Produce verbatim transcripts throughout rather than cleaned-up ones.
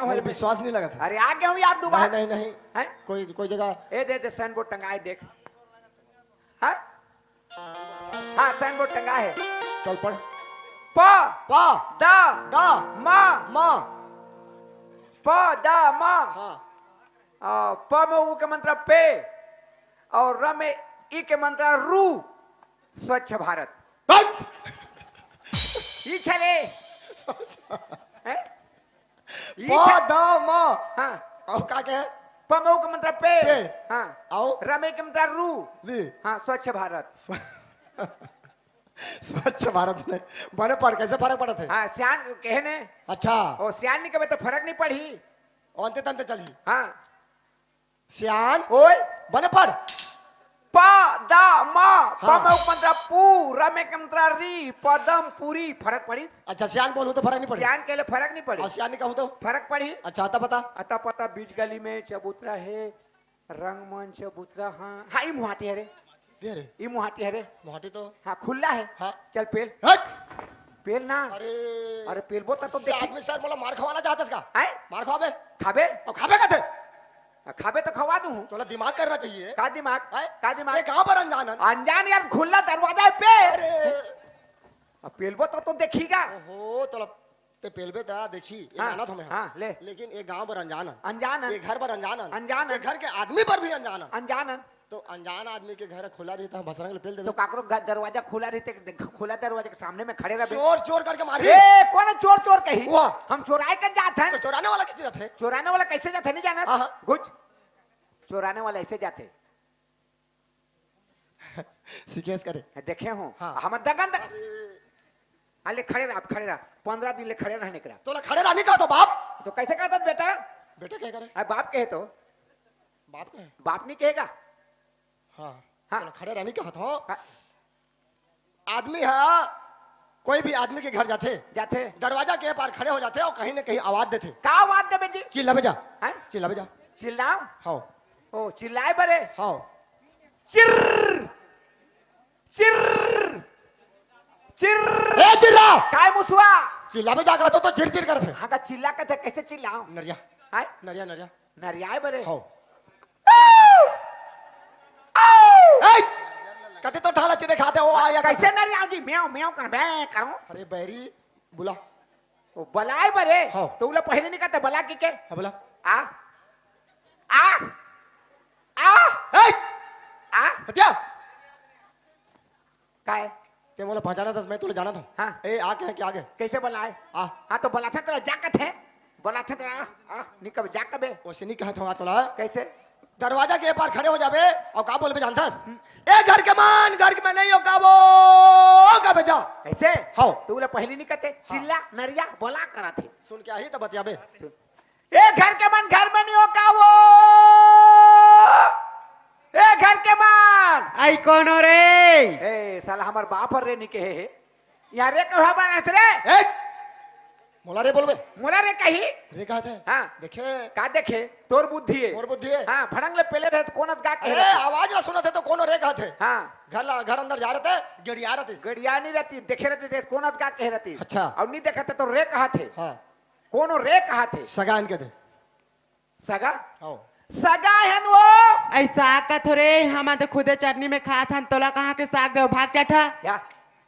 अरे विश्वास नहीं लगत है। अरे आ गया हूँ यार दोबारा। नहीं, नहीं, नहीं। हैं? कोई, कोई जगह। ए दे, दे, साइन बोर्ड टंगा है, देख। हाँ? हाँ, साइन बोर्ड टंगा है। चल पढ़। प। प। द। द। म। म। प, द, म। हाँ। आ, प में उ के मात्रा पे और र में ई के मात्रा रू। स्वच्छ भारत। हट! ई छले। हैं? ई प, छ- द, म। हाँ। अउ का के? प में उ के मात्रा पे। पे। हाँ। अउ? र में ई के मात्रा रू। री। हाँ, स्वच्छ भारत। स्व-, स्वच्छ भारत में बने पढ़, कैसे फरक पड़त है? हाँ, सियान कहे ने। अच्छा। ओ, सियान नहीं कहे तो फरक नहीं पड़ही। अंते तंते चलही। हाँ। सियान। ओए। बने पढ़। प, द, म, प हाँ। में उ के मात्रा पू, र में के मात्रा री, पदम पूरी, फरक पड़िस? अच्छा, सियान बोलूं तो फरक नहीं पड़े? सियान कहले फरक नहीं पड़े। और सियान नहीं कहूं तो? फरक पड़ही। अच्छा, अता पता? अता पता बीच गली में चबूतरा है, रंगमंच चबूतरा, हाँ, हाँ, ई मुहाटी है रे। दे रे। ई मुहाटी है रे। मुहाटी तो। हाँ, खुला है। हाँ। चल पेल। हट! पेल ना। अरे। अरे पेलबो त तो इससे देखी। आदमी सर बोला मार खवाना चाहत हस का? हैं? मार खवाबे? खाबे? अब खाबे का थे? आ, खाबे तो खवा दूं। तोला दिमाग करना चाहिए। का दिमाग? हैं? का दिमाग? ये कहाँ पर अनजान है? अनजान यार, खुला दरवाजा है पे। अरे। अब पेलबो तो, तो देखी का। ओहो, तोला ते पेलबे ता देखी, ये हाँ, मानत हमें। हाँ, ले। लेकिन ये गांव पर अनजान है। अनजान है। ये घर पर अनजान है। अनजान है। ये घर के आदमी पर भी अनजान है। अनजान है। तो अनजान आदमी के घर खुला रही तो हम भसरंग ले पेल देबे। तो काकरो घर दरवाजा खुला रही ते, खुला दरवाजा के सामने में खड़े रहबे। चोर, चोर करके मारी। ए, कौन है चोर, चोर कही? वाह। हम चोराए कर जात है। तो चोराने वाला किस जात है? चोराने वाला कैसे जात है, नहीं जाना? हाँ, हाँ। गुज। चोराने वाला ऐसे जात है। सिकेश करे। देखे हो? हाँ। हम दगन दगन। अरे। अले खड़े रह, अब खड़े रह। पंद्रह दिन ले खड़े रहने करा। तोला खड़े रहने का तो बाप। तो कैसे कहता बेटा? बेटा क्या करे? अब बाप कहे तो। बाप कहे? बाप नहीं कहेगा। हाँ। हाँ। तोला खड़े रहने का तो। हाँ। आदमी है, कोई भी आदमी के घर जाथे, जाथे। दरवाजा के पार खड़े हो जाथे और कहीं ना कहीं आवाज देथे। का आवाज देबे जी? चिल्लाबे जा। हैं? चिल्लाबे जा। चिल्लाओ? हाँ। ओ, चिल्लाए बरे? हाँ। चिर्र! चिर्र! चिर्र! ए, चिल्ला! काय मुसवा? चिल्लाबे जा कहत हो तो चिर चिर करथे। हाँ, का चिल्ला कहथे, कैसे चिल्लाओ? नरिया। हैं? नरिया, नरिया। नरियाए बरे? हाँ। ए! कति तो ठाला चिरे खाथे, ओ आ या कैसे करथे। नरियाओ जी? म्याऊं, म्याऊं कर, मैं करूं। अरे बैरी, बुला। ओ, बलाए बरे? हाँ। तो उला पहले नहीं कहते, बला की के? हाँ, बुला। आ। आ। आ। ए! आ। हत्या। काय? ते मोला पहचानत हस, मैं तोला जानत हूँ। हाँ। ए, आ के, के आगे। कैसे बलाए? आ। हाँ, तो बलाथे तेला जा कथे। बलाथे तेला, आ, आ, नहीं कबे, जा कबे। वैसे नहीं कहत हूँ, आ तोला। कैसे? दरवाजा के पार खड़े हो जाबे, और का बोलबे जानथस? हम्म। ए घर के मन, घर में नहीं हो का वो, का बेजा। कैसे? हाँ। तो बोला पहली नहीं कहते, हाँ। चिल्ला, नरिया, बोला करा थे। सुन के आही तो बतियाबे। सुन। ए घर के मन घर में नहीं हो का वो, ए घर के मन। आई कोनो रे? ए साला हमर बाप हर रे नहीं कहे हे। यार रे कहा बानस रे? ए! मोला रे बोलबे। मोला रे कही? रे कहत हे। हाँ। देखे। का देखे? तोर बुद्धि है। मोर बुद्धि है। हाँ, भड़ंग ले पेले रहे तो कोन अस गा कहे अरे, रहती? आवाज ला सुनत हे तो कोनो रे कहत हे। हाँ। घर ला, घर अंदर जा रहते, गड़िया रहतीस। गड़िया नहीं रहती, देखे रहती, देख कोन अस गा कहे रहती। अच्छा। और नहीं देखते तो रे कहत हे। हाँ। कोनो रे कहत हे? सगा इनके दे। सगा? हाँ। सगा हन वो। ऐसा कथो रे, हम तो खुदे चटनी में खात हन, तोला कहाँ के साग दे, भाग चटहा। या,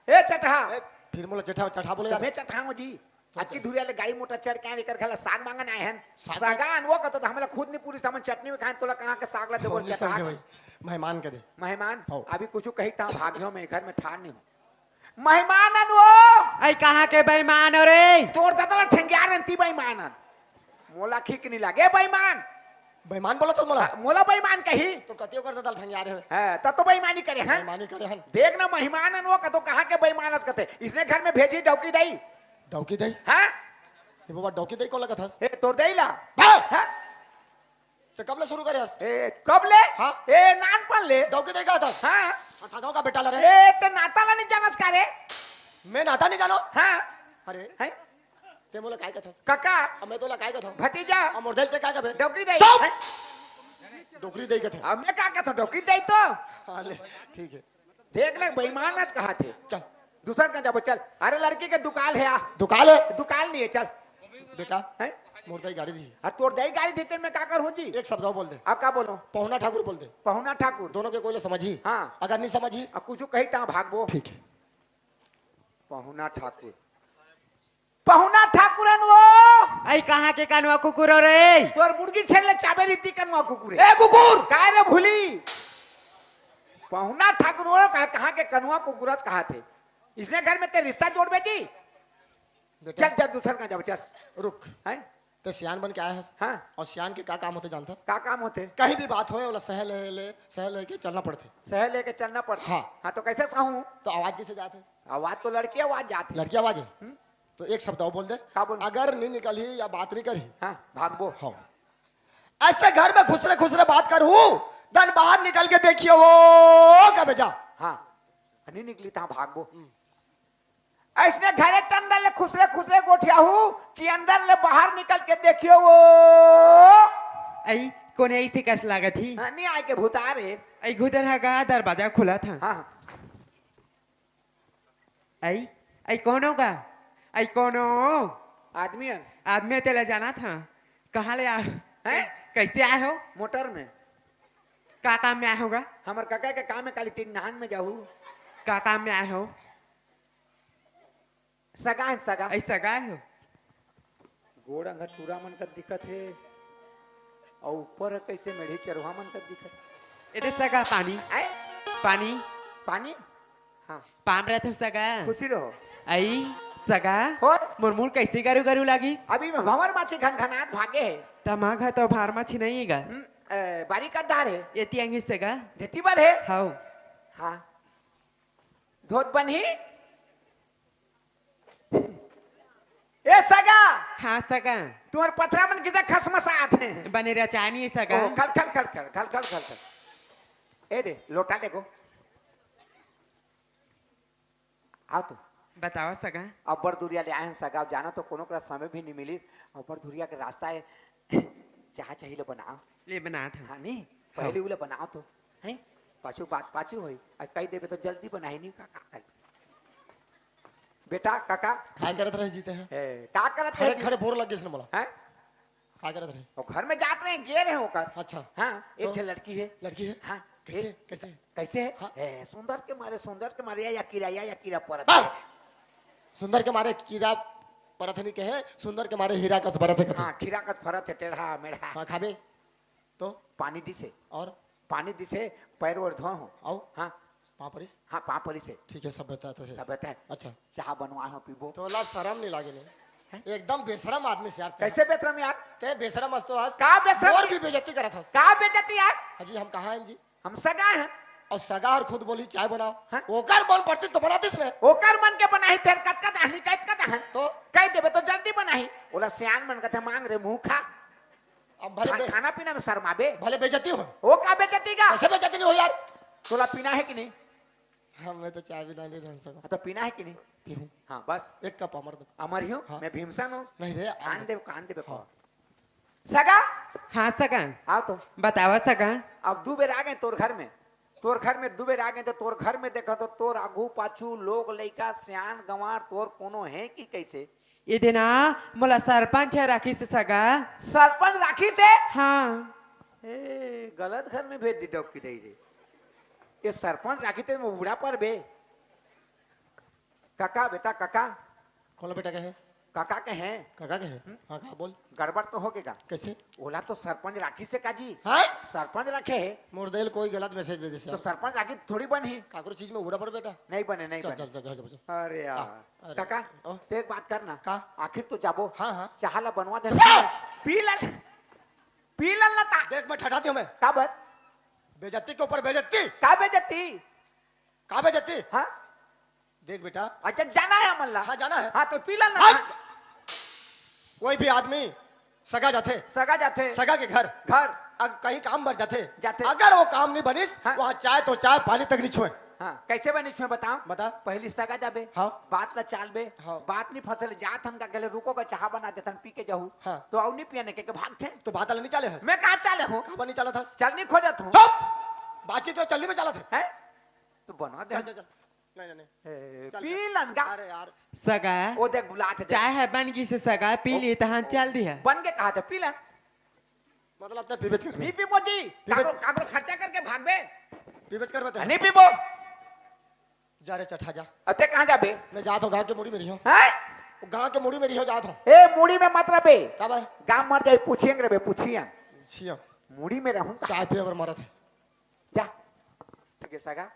ए चटहा। ए, फिर मोला चटहा, चटहा बोले यार। मैं चटहा हूँ जी। तो आज की चल। धुरिया ले गाड़ी मोटर चढ़ के आए, एकर घर ला साग मांगन आए हन। साग? सगा हन वो कथो, तो हमला खुद नहीं पूरी समझ, चटनी में खाए, तोला कहाँ के साग ला देबो, नहीं चटहा समझे के। भाई, मेहमान के दे। मेहमान? हाँ। अभी कुछ कही था, भाग जाओ, मैं घर में ठाड़ नहीं हूँ। मेहमान अन वो। आई कहाँ के बेईमान हो रे? तोर दतला ठेंगिया रे ती बेईमान अन। मोला खिक नहीं लागे बेईमान। बेईमान बोला तो मोला? मोला बेईमान कही। तो कतियो कर दतला ठेंगिया रे। हाँ, तब तो बेईमानी करे, हाँ? बेईमानी करे हन। देख ना मेहमान अन वो कतो कहाँ के बेईमान अस कथे। इसने घर में भेजी डौकी दई। डौकी दई? हाँ? ये बाबा डौकी दई को लगत हस? ए, तोर दई ला। हाँ? हाँ? ते कब ले शुरू करे हस? ए, कब ले? हाँ? ए, नानपन ले। डौकी दई कहत हस? हाँ। अठारह का बेटा ला रे। ए, ते नाता ला नहीं जानस का रे? मैं नाता नहीं जानो? हाँ। अरे। हैं? ते मोला काय कथस? काका। अब मैं तोला काय कथूं? भतीजा। अब मोर दई ते काय कबे? डौकी दई। चुप! हैं? डोकरी दई कथे। अब मैं का कथूं? डौकी दई तो। हाँ, ले, ठीक है। देख ना, बेईमान आज कहा थे। चल। दूसर का जाबो, चल। अरे, लड़की के दुकाल है, आ। दुकाल है? दुकाल नहीं है, चल। बेटा। हैं? मोर दाई गारी दिही। अउ तोर दाई गारी दिही, तेन में का करहूं जी? एक शब्द अउ बोल दे। अब का बोलूं? पहुना ठाकुर बोल दे। पहुना ठाकुर। दोनों के कोई ला समझही। हाँ। अगर नहीं समझही, अउ कुछु कही त भागबो। ठीक हे। पहुना ठाकुर। पहुना ठाकुरन वो। अई, कहाँ के कनवा कुकुर हो रे? तोर मुर्गी छेल ले चाबे रीति कनवा कुकुर हे। ए कुकुर! काय रे भूली? पहुना ठाकुर वो, कहाँ, कहाँ के कनवा कुकुर कहाथे? इसने घर में ते रिश्ता जोड़बे जी? बेटा, चल, चल, दूसर कहाँ जाबे, चल। रुक। हैं? ते सियान बन के आए हस। हाँ। अउ सियान के का काम होथे जानथस? का काम होथे? कहीं भी बात होय, ओला सह ले, ले, सह लेके चलना पड़थे। सह लेके चलना पड़थे। हाँ। हाँ, तो कैसे सहूं? तो आवाज कैसे जाथे? आवाज तो लड़की आवाज जाथे। लड़की आवाज हे? हम्म। तो एक शब्द अउ बोल दे। का बोल? अगर नहीं निकलही या बात नहीं करही। हाँ, भागबो। हाँ। ऐसे घर में खुसरे खुसरे बात करहूं, दन बाहर निकल के देखियो वो कबे जा। हाँ, नहीं निकली त भागबो। हम्म। अइसने घरे के अंदर ले खुसरे खुसरे गोठियाहूं कि अंदर ले बाहर निकल के देखियो वो। अई, कोने अइसे कस लागत ही? हाँ, नहीं आए के भूतार हे। अई, घुदर हा गा, दरवाजा खुलत हा। हाँ, हाँ। अई, अई कोनो गा? अई कोनो? आदमी हे। आदमी तेला जानत हा। कहाँ ले आ? हैं? कैसे आए हो? मोटर में। का काम में आए हो गा? हमर कका के काम हे, काली तीन नहान में जाहू। का काम में आए हो? सगा हे, सगा। अई सगा आए हो? गोड़ अंग टूरा मन कस दिखत हे, अउ ऊपर ह कइसे मेढ़ी चरवा मन कस दिखत हे। ए दे सगा, पानी। आय? पानी। पानी? हाँ। पाम रथे सगा। खुशी रहो। अई सगा। हो? मोर मुड़ कइसे गरू गरू लागिस? अभी में भंवर माछी घनघनात भागे हे। तमा घर तो भार माछी नहीं हे गा। हम्म, ए, बारी कस धार हे। एती अंगी सगा। धेती बर हे। हाव। हाँ। धोत बनही। ए सगा। हाँ सगा। तुम्हर पथरा मन किसे खसमसात हे? बने रचानी हे सगा। ओ, खल, खल, खल, खल, खल, खल, खल, खल। ए दे, लोटा ले गो। आओ तो। बताओ सगा। अब्बड़ दुरिया ले आए हन सगा, जानो तो कोनो करा समय भी नहीं मिलिस। अब्बड़ दुरिया के रास्ता हे, चाह चाही ले बनाओ। ले बनात हन। हाँ, नहीं, हाँ। पहले उला बनाओ तो, हैं? पाछू बात पाछू होई। आ कही देबे तो जल्दी बनाही नहीं, का, का करी? बेटा, काका। काय करत रहे जीते हैं? ए, का करत खड़े, रहे जी? खड़े बोर लग गइस ना मोला। हैं? का करत रहे? वो घर में जात रहे, गे रहे ओकर। अच्छा। हाँ, एक तो झन लड़की हे। लड़की हे? हाँ, कैसे? एक कैसे? कैसे हे? हाँ। ए, सुंदर के मारे, सुंदर के मारे, या, या कीरा, या, या कीरा परत हाँ। हे। सुंदर के मारे कीरा परत हे नहीं कहे, सुंदर के मारे हीरा कस बरत हे कथे। हाँ, खीरा कस फरत हे, टेढ़ा, मेढ़ा। हाँ, खाबे? तो? पानी दिसे। और? पानी दिसे, पैर वैर धोए हो। आओ। हाँ। पाँव परिस? हाँ, पाँव परिस हे। ठीक हे, सभ्यता तो हे। सभ्यता हे। अच्छा। चाह बनवाए हो, पीबो। तोला शरम नहीं लागे नहीं? हैं? एकदम बेशरम आदमी से यार तैं। कैसे बेशरम यार? तैं बेशरम हस तो हस। का बेशरम? मोर भी बेइज्जती करत हस। का बेइज्जती यार? हाँ जी, हम कहाँ हैं जी? हम सगा हैं। अउ सगा हर खुद बोलही चाय बनाओ। हाँ? ओकर मन पड़तिस तो बनातिस ने। ओकर मन के बनाही, तेर कतका दाहनी, कतका दाहन। तो? कही देबे तो जल्दी बनाही। ओला सियान मन कथे मांग रे मुंह खा। अब भले खा-, बे-, खाना पीना में शर्माबे। भले बेइज्जती हो। ओ का बेइज्जती का? कैसे बेइज्जती नहीं हो यार? तोला पीना हे कि नहीं? हाँ, मैं तो चाय बिना नहीं रह सकूं। हाँ, तो पीना हे कि नहीं? पीहूं। हाँ, बस। एक कप अमर दे। अमर ही हूँ? हाँ। मैं भीमसन हूँ। नहीं रे, आन आन दे। दे, आन दे, हाँ। सगा? हाँ, सगा। आओ तो। बतावा, सगा। अब दू बेर आ गए तोर घर में। तोर घर में दू बेर आ गए तो तोर घर में देखा तो तोर आगू पाछू लोग, लइका, सियान, गंवार, तोर कोनो हे कि कैसे? ए दे ना, मोला सरपंच ह राखिस हे सगा। सरपंच राखिस हे? हाँ। ए, गलत घर में भेज दी डौकी दई रे। ये सरपंच राखिस ते वो बूढ़ा पर बे। काका, बेटा, काका। कौन बेटा के हे? काका के हे। काका के हे? हम्म। हाँ, का बोल? गड़बड़ तो होगे गा। कैसे? ओला तो सरपंच राखिस हे का जी। हाँ? सरपंच रखे हे। मोर दे ल कोई गलत message दे दे तो सर। सरपंच राखिस थोड़ी बनही। काकरो चीज में बूढ़ा पर बेटा। नहीं बने, नहीं चल, बने। चल, चल, घर से बचो। अरे यार। हाँ। अरे, काका, ओ। ते एक बात करना। का? आखिर तो जाबो। हाँ, हाँ। चाह ला बनवा दे। चुप रहो। पी ले, पी ले ना ता। देख, मैं ठठाती हूँ मैं। का बर? बेइज्जती के ऊपर बेइज्जती। का बेइज्जती? का बेइज्जती? हाँ? देख बेटा। अच्छा, जाना हे हमन ला? हाँ, जाना हे। हाँ, तो पी ले ना। हाँ। कोई भी आदमी सगा जाथे। सगा जाथे। सगा के घर। घर। अगर कहीं काम बर जाथे। जाथे। अगर वो काम नहीं बनिस, हाँ। वहाँ चाय तो चाय, पानी तक नहीं छुए। हाँ, कैसे बनी छुए बताओ? बता। पहली सगा जाबे, हाँ। बात ला चालबे, हाँ। बात नहीं फंसले, जात हन का कहले, "रुको गा, चाह बना देथन, पी के जाहू।" हाँ। तो अउ नहीं पियने के, के भागथे। तो बात ला नहीं चाले हस। मैं कहाँ चाले हूँ? कहाँ नहीं चालत हस? चल नहीं खोजत हूँ। चुप! बातचीत ला चलनी में चालत हे। हैं? तो बनवा दे। चल, चल, चल। नहीं, नहीं, नहीं। ए, चल, पी लन गा। अरे यार। सगा। ओ देख, बुलात हे, देख। चाय ह बन गिस हे सगा, पी ओ, ली, तहां ओ, चल दिहा। बन गे कहा थे, पी लन। मतलब, तैं पीबेच करबे? नहीं पीबो जी। पीबेच काकरो, काकरो खर्चा करके भागबे? पीबेच करबे तैं? नहीं पीबो। जा रे चट्ठा, जा। अते कहां जाबे? मैं जात हंव, गांव के मुड़ी में रहिहूं। हैं? गांव के मुड़ी में रहिहूं, जात हंव। ए, मुड़ी में मत रहिबे। काबर? गांव मर जाही, पूछियंग रहिबे, पूछियंग। छिया। मुड़ी में रहूं। चाय पिए बर मरत हे। जा। ठीक हे सगा।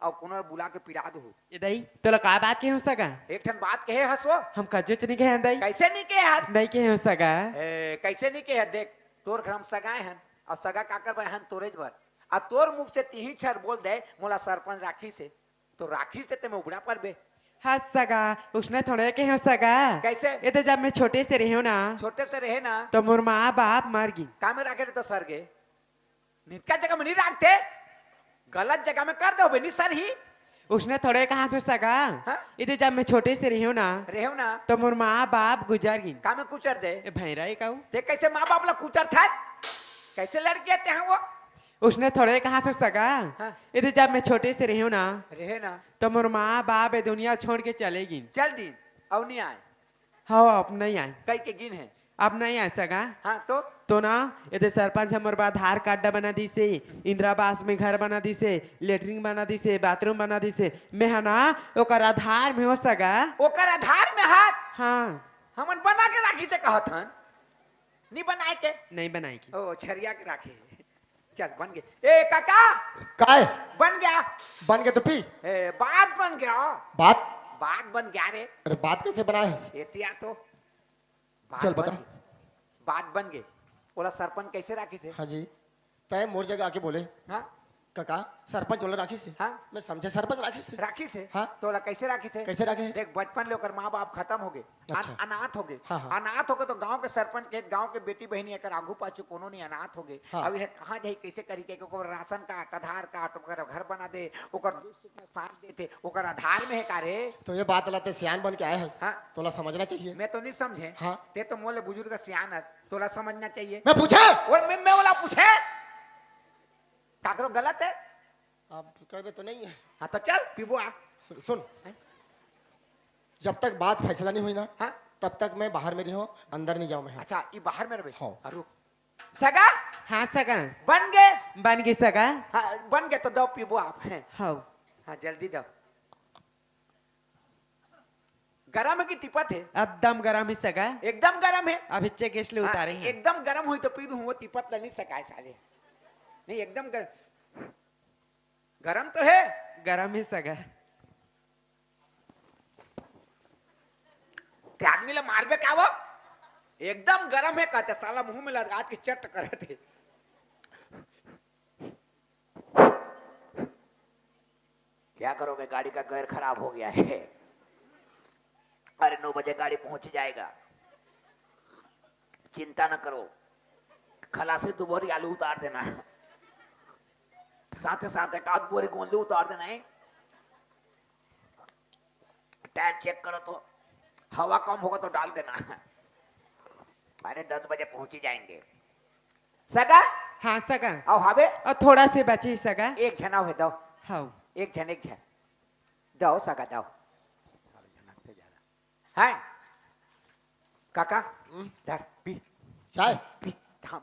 अउ कोनो बुला के पिला दो। ए दई, तोला का बात कहे हंव सगा? एक ठन बात कहे हस वो? हम कज्जोच नइ कहे हन दई। कइसे नइ कहे हस? नइ कहे हंव सगा। ए, कइसे नइ कहे हस? देख, तोर घर म सगा हन, अउ सगा काकर बर हन? तोरेच बर। अउ तोर मुख से तिही छर बोल दे, मोला सरपंच राखिस हे, त राखिस हे ते में उबड़ा परबे। हां सगा, उसने थोड़े कहे हंव सगा। कइसे? ए दे जब मैं छोटे से रहेंव ना, छोटे से रहे ना, त मोर मां बाप मर गिन। का में राखे रहे तो सरगे? नितका जगह में नइ राखथे, गलत जगह में कर देबे, नइ सरही। उसने थोड़े कहा थे सगा। हां? ए दे जब मैं छोटे से रहेंव ना, रहेंव ना। त मोर मां बाप गुजर गिन। का में कुचर दे? ए भैरा ए काऊ। ते कइसे मां बाप ला कुचरथस? कइसे लड़की हे तेहां वो? उसने थोड़े कहा थे सगा। हां। ए दे जब मैं छोटे से रहेंव ना, रहे ना। त मोर मां बाप ए दुनिया छोड़ के चले गिन। चल दिन, अउ नइ आय। हव, अब नइ आय। कहिके गिन हे। अब नइ आय सगा। हां, तो? तो ना, ए दे सरपंच ह मोर बर आधार कार्ड बना दिस हे, इंदिरा आवास में घर बना दिस हे, लेटरिन बना दिस हे, बाथरूम बना दिस हे। मैं ह ना, ओकर आधार में हंव सगा। ओकर आधार में हस? हां। हमन बना के राखिस हे कहत हन। नइ बनाय के? नइ बनाय के। ओ, छरिया के राखे हे। चल, बन गे। ए, काका! काय? बन गे। बन गे तो पी। ए, बात बन गे। बात? बात बन गे रे। अरे, बात कइसे बनाय हस? एतिया तो। बात चल, बन बता। गे। बात बन गे। ओला सरपंच कइसे राखिस हे? हां जी। तैं मोर जगह आके बोले। हां। काका, सरपंच ओला राखिस हे। हां। मैं समझे सरपंच राखिस हे। राखिस हे? हां। त ओला कइसे राखिस हे? कइसे राखे हे? देख, बचपन ले ओकर मां बाप खतम होगे। अच्छा। अन-, अनाथ होगे। हां, हां। अनाथ होगे त गांव के सरपंच के, गांव के बेटी बहिनी एकर आगू पाछू कोनो नइ, अनाथ होगे। हां। अब ए कहां जाही, कइसे करही, कहिके ओकर राशन कार्ड, आधार कार्ड, ओकर घर बना दे, ओकर दुख सुख में साथ देथे, ओकर आधार में हे का रे? त ए बात ला तैं सियान बन के आय हस। हां। तोला समझना चाहिए। मैं तो नइ समझें। हां। तैं तो मोर ले बुजुर्ग सियान हस, तोला समझना चाहिए। मैं पूछें? ओ, मैं, मैं ओला पूछें? काकरो गलत हे? अब कहबे तो नइ हे। हां, त चल, पीबो आ। सु-, सुन। हैं? जब तक बात फैसला नइ होही ना, हां। तब तक मैं बाहर में रहिहूं, अंदर नइ जांव मैं। अच्छा, ए बाहर में रहिबे? हां। हां, रुक। सगा? हां, सगा। बन गे? बन गे, सगा। हां, बन गे त दव पीबो आप। हैं। हव। हां, जल्दी दव। गरम हे कि तिपत हे? एकदम गरम हे, सगा। एकदम गरम हे? अभी चेक गैस ले हां, उतारे हंव। एकदम गरम होही त पी दूं, ओ तिपत ल नइ सकाय साले। नइ, एकदम गर-, गरम तो हे? गरम हे सगा। ते आदमी ला मारबे का वो? एकदम गरम हे कहत हे, साला मुंह में लगात के चट करत हे। क्या करोगे, गाड़ी का गियर खराब हो गया है। अरे, नौ बजे गाड़ी पहुंच जाएगा, चिंता न करो। खलासी दो बोरी आलू उतार देना, साथ साथ एक आध बोरी गोंदली उतार देना है। टायर चेक करो तो, हवा कम होगा तो डाल देना। अरे, दस बजे पहुंच ही जाएंगे। सगा? हां, सगा। अउ हावे? अउ थोड़ा से बचे, सगा। एक झन अउ हे, दव। हव। एक झन, एक झन। दव, सगा, दव। हैं? काका, हम्म। धर, पी। चाय? पी, थाम।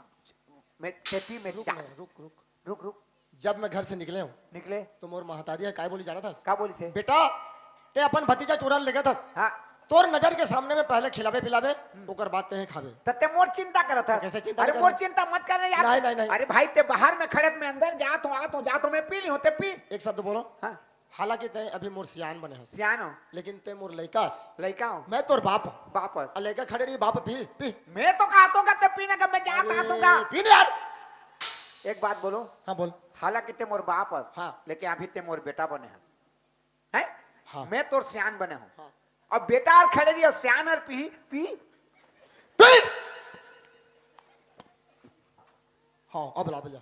मैं, खेती में रुक जा। ना, रुक, रुक। रुक, रुक। जब मैं घर से निकले हंव, निकले। तो मोर महतारी ह काय बोलिस जानत हस? का बोलिस हे? बेटा, तैं अपन भतीजा टूरा ल लेगत हस। हां। तोर नजर के सामने में पहले खिलाबे पिलाबे, हम्म। ओकर बाद तैं खाबे। त तैं मोर चिंता करत हस। कइसे चिंता अरे, नइ मोर करंव? चिंता मत कर रे यार। नहीं, नहीं, नहीं। अरे भाई, तैं बाहर में खड़े हस, मैं अंदर जात हंव, आत हंव, जात हंव, मैं पी लिहूं, तैं पी। एक शब्द बोलंव। हां। हालांकि तैं अभी मोर सियान बने हस। सियान हंव। लेकिन तैं मोर लइका हस। लइका हंव। मैं तोर बाप हंव। बाप हस। अउ लइका खड़े रही, बाप पी, पी। मैं तो कहत हंव का तैं पी ना, का मैं जात अरे, आत हंव का। पी ना यार। एक बात बोलंव। हां, बोल। हालांकि तैं मोर बाप हस, हां। लेकिन अभी तैं मोर बेटा बने हस। हैं? हां। मैं तोर सियान बने हंव। हां। अब बेटा अउ खड़े रही अउ सियान अउ पी, पी। पी! हां, अब ला, अब ला।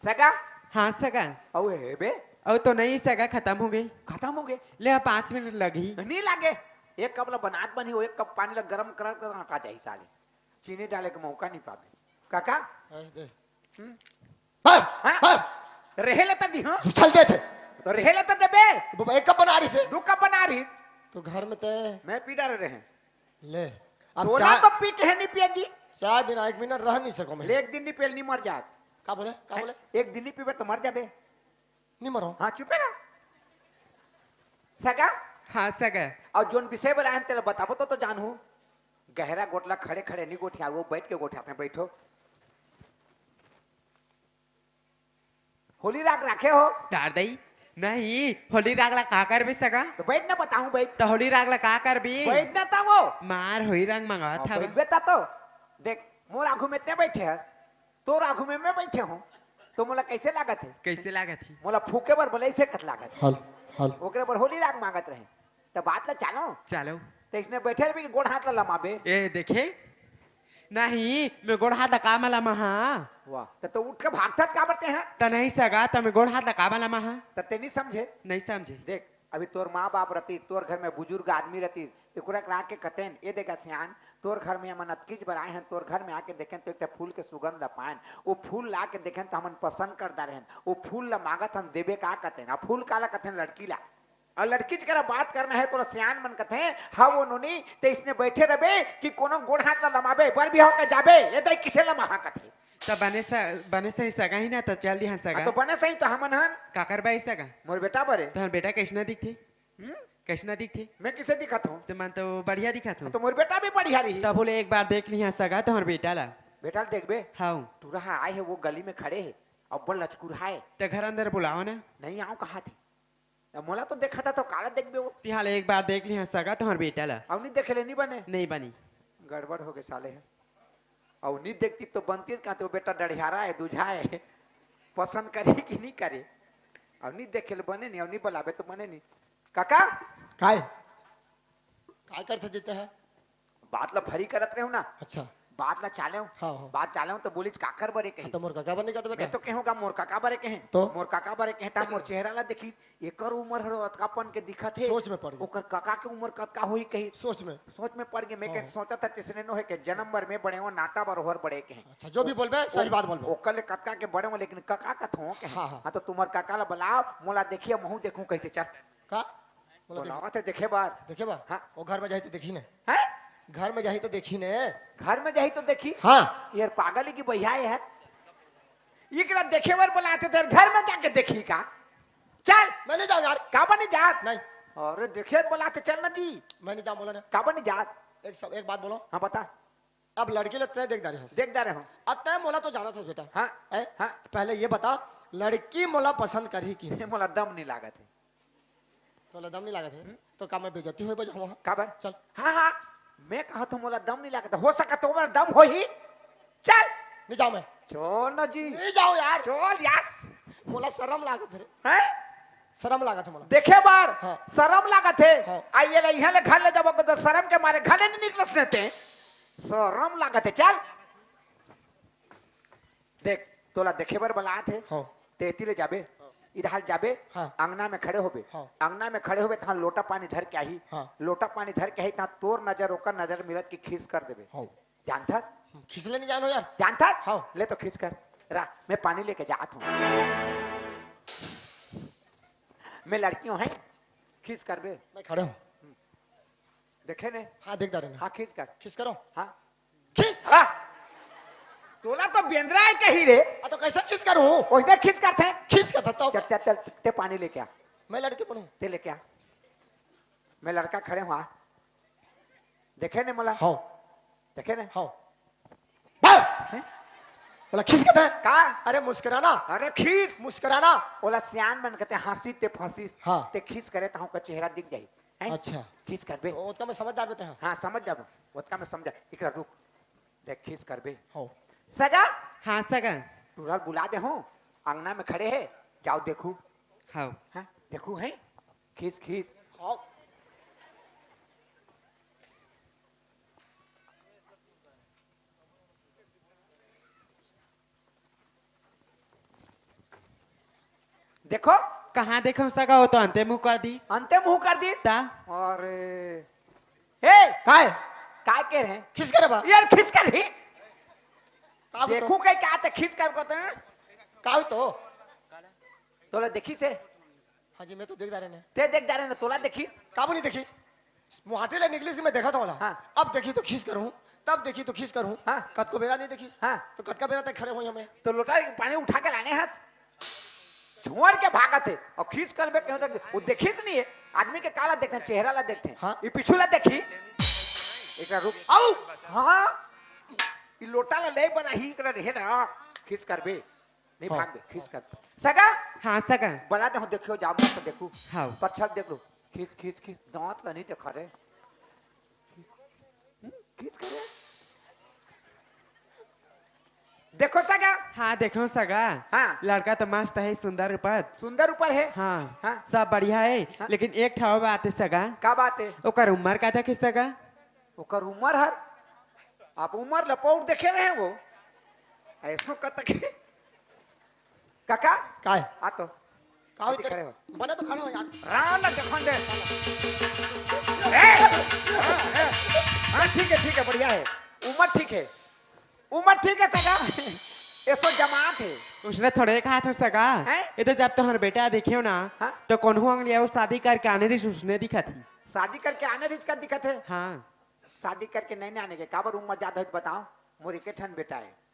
सगा? हां, सगा। अउ हे बे? अउ तो नइ सगा, खतम होगे। खतम होगे? ले, अब पांच मिनट लगही। नइ लागे। एक कप ला बनात बनही, एक कप पानी ला गरम कर कर आटा जाही साले। चीनी डाले के मौका नइ पाबे। काका? हां, दे। हम्म? हां, हां? हां। रहे ले त दिहंव। उछल देथे। तो रहे ले तो देबे। बाबा, एक कप बना रही से। दू कप बना रही। तो घर में ते मैं पी डारे रहे। ले। अब तोला चाय तो पी के है नहीं पिया जी। चाय बिना एक मिनट रह नहीं सको मैं। ले, एक दिन नहीं पियल, नहीं मर जास। का बोले? का बोले? एक दिन नहीं पीबे तो मर जाबे। नहीं मरो। हाँ, चुपे रह। सगा? हाँ, सगा। और जोन विषय बोला है, तेला बताबो तो, तो जानहू। गहरा गोटला खड़े खड़े नहीं गोठिया, वो बैठ के गोठियाते हैं, बैठो। होली राग राखे हो? तार दई। नहीं, होली राग ला का करबे सगा? तो बैठ ना, बताऊं, बैठ। तो होली राग ला का करबे? बैठ ना, ता वो। मार होई रंग मंगावत हाँ, हवा। बैठ बेटा तो। देख, मोर आगू में ते बैठे हस, तोर आगू में मैं बैठे हूँ, तो मोला कैसे लागत है? कैसे लागत है? मोला फूके बर बोले, ऐसे कत लागत है। हल, हल। ओकरे बर होली राग मांगत रहे, तो बात ला चालो। चालो। तो इसने बैठे रहे कि गोड़ हाथ ला लमाबे। ए, देखे? नहीं, मैं गोड़ हाथ ला का मा लमाहा? वाह, तो, तो उठ के भागथस का बरते हैं? त नहीं सगा, त मैं गोड़ हाथ ला का मा लमाहा? त ते नहीं समझे? नहीं समझे। देख, अभी तोर माँ बाप रहती, तोर घर में बुजुर्ग आदमी रहती, एकरा के आके कतेन, "ए देखा सियान, तोर घर में हमन अतकीच बर आए हैं, तोर घर में आके देखें तो एक ठे फूल के सुगंध ला पाएन, वो फूल ला के देखें तो हमन पसंद कर डारे हैं, वो फूल ला मांगत हन, देबे का?" कतेन, आ फूल काला कतेन? लड़की ला। और लड़की करा बात करना है, तोला सियान मन कथे, "हाँ वो नोनी, ते इसने बैठे रबे कि कोनो गोड़ हाथ ला लमाबे, बर बिहाव के जाबे, ए दाई किसे लमाहा?" कथे। त बने स-, बने सही सगा ही ना, त चल दिहन सगा। हाँ, तो बने सही तो हमन हन। काकर बाई सगा? मोर बेटा बरे। तोहर बेटा कैसना दिखथे? हम्म? कैसना दिखथे? मैं किसे दिखत हूँ? त मन तो बढ़िया दिखत हूँ। तो मोर बेटा भी बढ़िया रही। तब बोले एक बार देख लिहा सगा तोहर बेटा ला। बेटा ला देखबे? हाँ। टूरा हा आए है, वो गली में खड़े है, अब्बड़ लचकुर है। त घर अंदर बुलाओ ना। नहीं आओ कहा थे। अब मोला तो देखा था तो काला देखबे वो। तिहाल एक बार देख लिहा सगा तोहर बेटा ला। अब नहीं देखे ले नहीं बने। नहीं बनी। गड़बड़ हो गए साले है। अब नहीं देखती तो बनती का तो बेटा डढ़ियारा है, दूझा है। पसंद करे कि नहीं करे? अब नहीं देखे ले बने नहीं, अब नहीं बुलाबे तो बने नहीं। काका? काय? काय करते देते हैं? बात ला फरी करत रहे हो ना। अच्छा। बात ला चाले हो। हाँ, हाँ। बात चाले हो तो बोलिस काकर बरे कही। हाँ, तो मोर काका बने का तो बेटा। मैं तो कहूँगा मोर काका बरे कहे। तो? मोर काका बरे कहे ता मोर चेहरा ला देखिस, एकर उम्र हर अतकापन के दिखत हे। सोच में पड़ गई। ओकर काका के उम्र कतका होही कही। सोच में। सोच में पड़ गई। मैं हाँ, के हाँ। सोचा था तिसने नो है के जन्म बर मैं बड़े हो, नाता बर ओहर बड़े कहे। अच्छा, जो भी बोलबे, सही बात बोलबे। ओकर ले कतका के बड़े हो, लेकिन काका कथों कहे। हाँ, हाँ। हाँ, तो तुम्हार काका ला बुलाओ, मोला देखिए, महू देखूं कैसे, चल। का? बोला, बोलावत हे देखे बार। देखे बार? हाँ। वो घर में जाही तो देखी ने। हैं? घर में जाही तो देखी ने। घर में जाही तो देखी? हाँ। यार पागल है कि भैया ये है? इकरा देखे बार बुलाते थे, घर में जाके देखी का? चल। मैं नहीं जाऊँ यार। का बनी जात? नहीं। अरे देखे बुलाते चल ना जी। मैं नहीं जाऊँ, बोला ना। का बनी जात? एक सब, एक बात बोलो। हाँ बता। अब लड़की ला तैं देख डारे हस। देख डारे हूँ। अब तैं मोला तो जानत हस बेटा। हाँ, हैं? हाँ। पहले ये बता, लड़की मोला पसंद करही कि नहीं? मोला दम नहीं लागत है। तोला दम नहीं लागत है? हम्म। तो का मैं बेइज्जती होए बर जाऊँ वहाँ? काबर? चल। हाँ, हाँ। मैं कहा तो मोला दम नहीं लागत है। हो सका तो मोला दम होही। चल। नहीं जाऊँ मैं। चल ना जी। नहीं जाऊँ यार। चल यार। मोला शरम लागत है रे। हैं? शरम लागत है मोला। देखे बार, हाँ। शरम लागत है। हाँ। आ ये ले, यहाँ ले घर ले जाबो तो शरम के मारे घर ले नहीं निकलस ने ते। शरम लागत है, चल। देख, तोला देखे बर बलात है। हाँ। तेती ले जाबे, हाँ। इधर जाबे, हाँ। अंगना में खड़े होबे। हाँ। अंगना में खड़े होबे, तहाँ लोटा पानी धर के आही। हाँ। लोटा पानी धर के आही, तहाँ तोर नजर, ओकर नजर मिलत कि खीस कर देबे। हाँ। जानथस? खीस ले नहीं जानो यार। जानथस? हाँ। ले तो खीस कर। रा, मैं पानी लेके जात हूँ। मैं लड़की हूँ, हैं? खीस करबे। मैं खड़े हूँ। देखे ने? हाँ, देख डारे ने। हाँ, खीस कर। खीस करो। हाँ। खीस। हाँ। तोला तो बेंदरा है कही रे। आ, तो कैसे खीस करूँ? ओहने खीस करथे। खीस करथे तो। चल, चल, चल, ते पानी लेके आ। मैं लड़की बनूँ? ते लेके आ। मैं लड़का खड़े हूँ, आ। देखे ने मोला? हाँ। देखे ने? हाँ। हैं? बोला, खीस कहता है? का? अरे, मुस्कुराना। अरे, खीस। मुस्कुराना। ओला सियान मन कहते, हंसी ते फंसीस। हाँ। ते खीस करे, तहूं का चेहरा दिख जाही। हैं? अच्छा। खीस करबे। तो ओतका में समझ जाबे ते, हाँ। हाँ, समझ जाबो। ओतका में समझ जा। इकरा रुक। देख, खीस करबे। हाँ। सगा? हाँ, सगा। टूरा ल बुला दे हूँ। अंगना में खड़े है। जाओ देखू। हाँ। हाँ, देखू है। खीस, खीस। हाँ। देखो। कहाँ देखो सगा, वो तो अंते मुंह कर दीस। अंते मुंह कर दीस? ता? अरे। हे! काय? काय कह रहे हैं? खीस कर बा? यार खीस कर ही। का देखू कहीं क्या आते खीस कर को तो? का तो? तोला देखी से? हाँ जी, मैं तो देख डारे ने। ते देख डारे ने, तोला देखिस? काबू नहीं देखिस? मुहाटे ले निकलिस कि मैं देखा था वाला। हाँ। अब देखी तो खीस करूँ, तब देखी तो खीस करूँ। हाँ। कतको बेरा नहीं देखिस। हाँ। तो कतका बेरा तक खड़े होई हमें? तो लोटा पानी उठा के लाने हस, छोड़ के भागत हे। अउ खीस करबे कहे तो वो देखिस नहीं है। आदमी के काला देखथे, चेहरा ला देखथे। हाँ। ये पीछू ला देखी, एकरा रूप। आऊ। हाँ। ये लोटा ला ले बना ही एकरा रहे ना। खीस करबे। नहीं हाँ। भागबे, खीस कर। सगा? हाँ, सगा। बला दे, देखियो, जाओ, मत देखू। हाँ। परछल देख लो। खीस, खीस, खीस, दांत ला नहीं देखा रे। खीस, हम्म, खीस करे। देखो सगा। हाँ, देखो सगा। हाँ। लड़का तो मस्त है, सुंदर ऊपर। सुंदर ऊपर है। हाँ। हाँ। सब बढ़िया है, हाँ। लेकिन एक ठो बात है सगा। का बात है? ओकर उम्र का तक है सगा? ओकर उम्र हर, आप उम्र ल पौर देखे रहे वो, ऐसो कतक हे। काका, काय? आ तो। का अति होते? खड़े हो। बने तो खड़े हो यार। राम न देखन दे। ए! हाँ, हाँ। हाँ, ठीक है, ठीक है, बढ़िया है। उम्र ठीक है। उम्र ठीक है सगा। ऐसो जमात है। उसने थोड़े कहा था सगा। हैं? ये तो जब तोहर बेटा देखे हो ना, हाँ? तो कोनो अंगली अउ शादी करके आने रहिस उसने दिखत ही। शादी करके आने रहिस का दिखत है? हाँ। शादी करके नहीं आने के, काबर उम्र ज्यादा हो तो बताओ, मोर एक ठन बेटा है।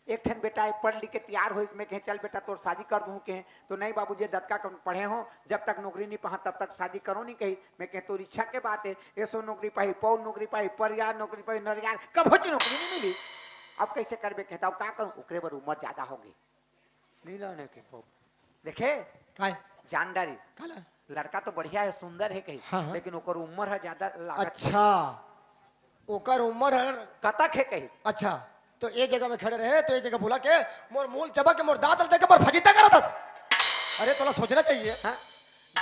एक ठन बेटा है, पढ़ लिख के तैयार होइस, मैं कहे, "चल बेटा, तोर शादी कर दूं," कहे, तो, "नहीं बाबूजी, दतका कम पढ़े हो, जब तक नौकरी नहीं पाहा, तब तक शादी करो नहीं," कही। मैं कहे, "तोर इच्छा के बात है, ऐसो नौकरी पाही, पौ नौकरी पाही, परियार नौकरी पाही, नरियार, कभो च नौकरी नहीं मिली। अब कैसे करबे?" कहता, "अब का करूं?" ओकरे बर उम्र ज्यादा हो गई। नहीं लाने के बाबू। देखे? काय? जानदारी। काला? लड़का तो बढ़िया है, सुंदर है कही, हाँ, हाँ। लेकिन ओकर उम्र है ज्यादा लागत। अच्छा, ओकर उम्र है। कतक है कही? अच्छा, तो ये जगह में खड़े रहे, तो ये जगह बोला के मोर मूल चबा के मोर दांत ल देके मोर फजीता करत हस। अरे, तोला सोचना चाहिए। हाँ?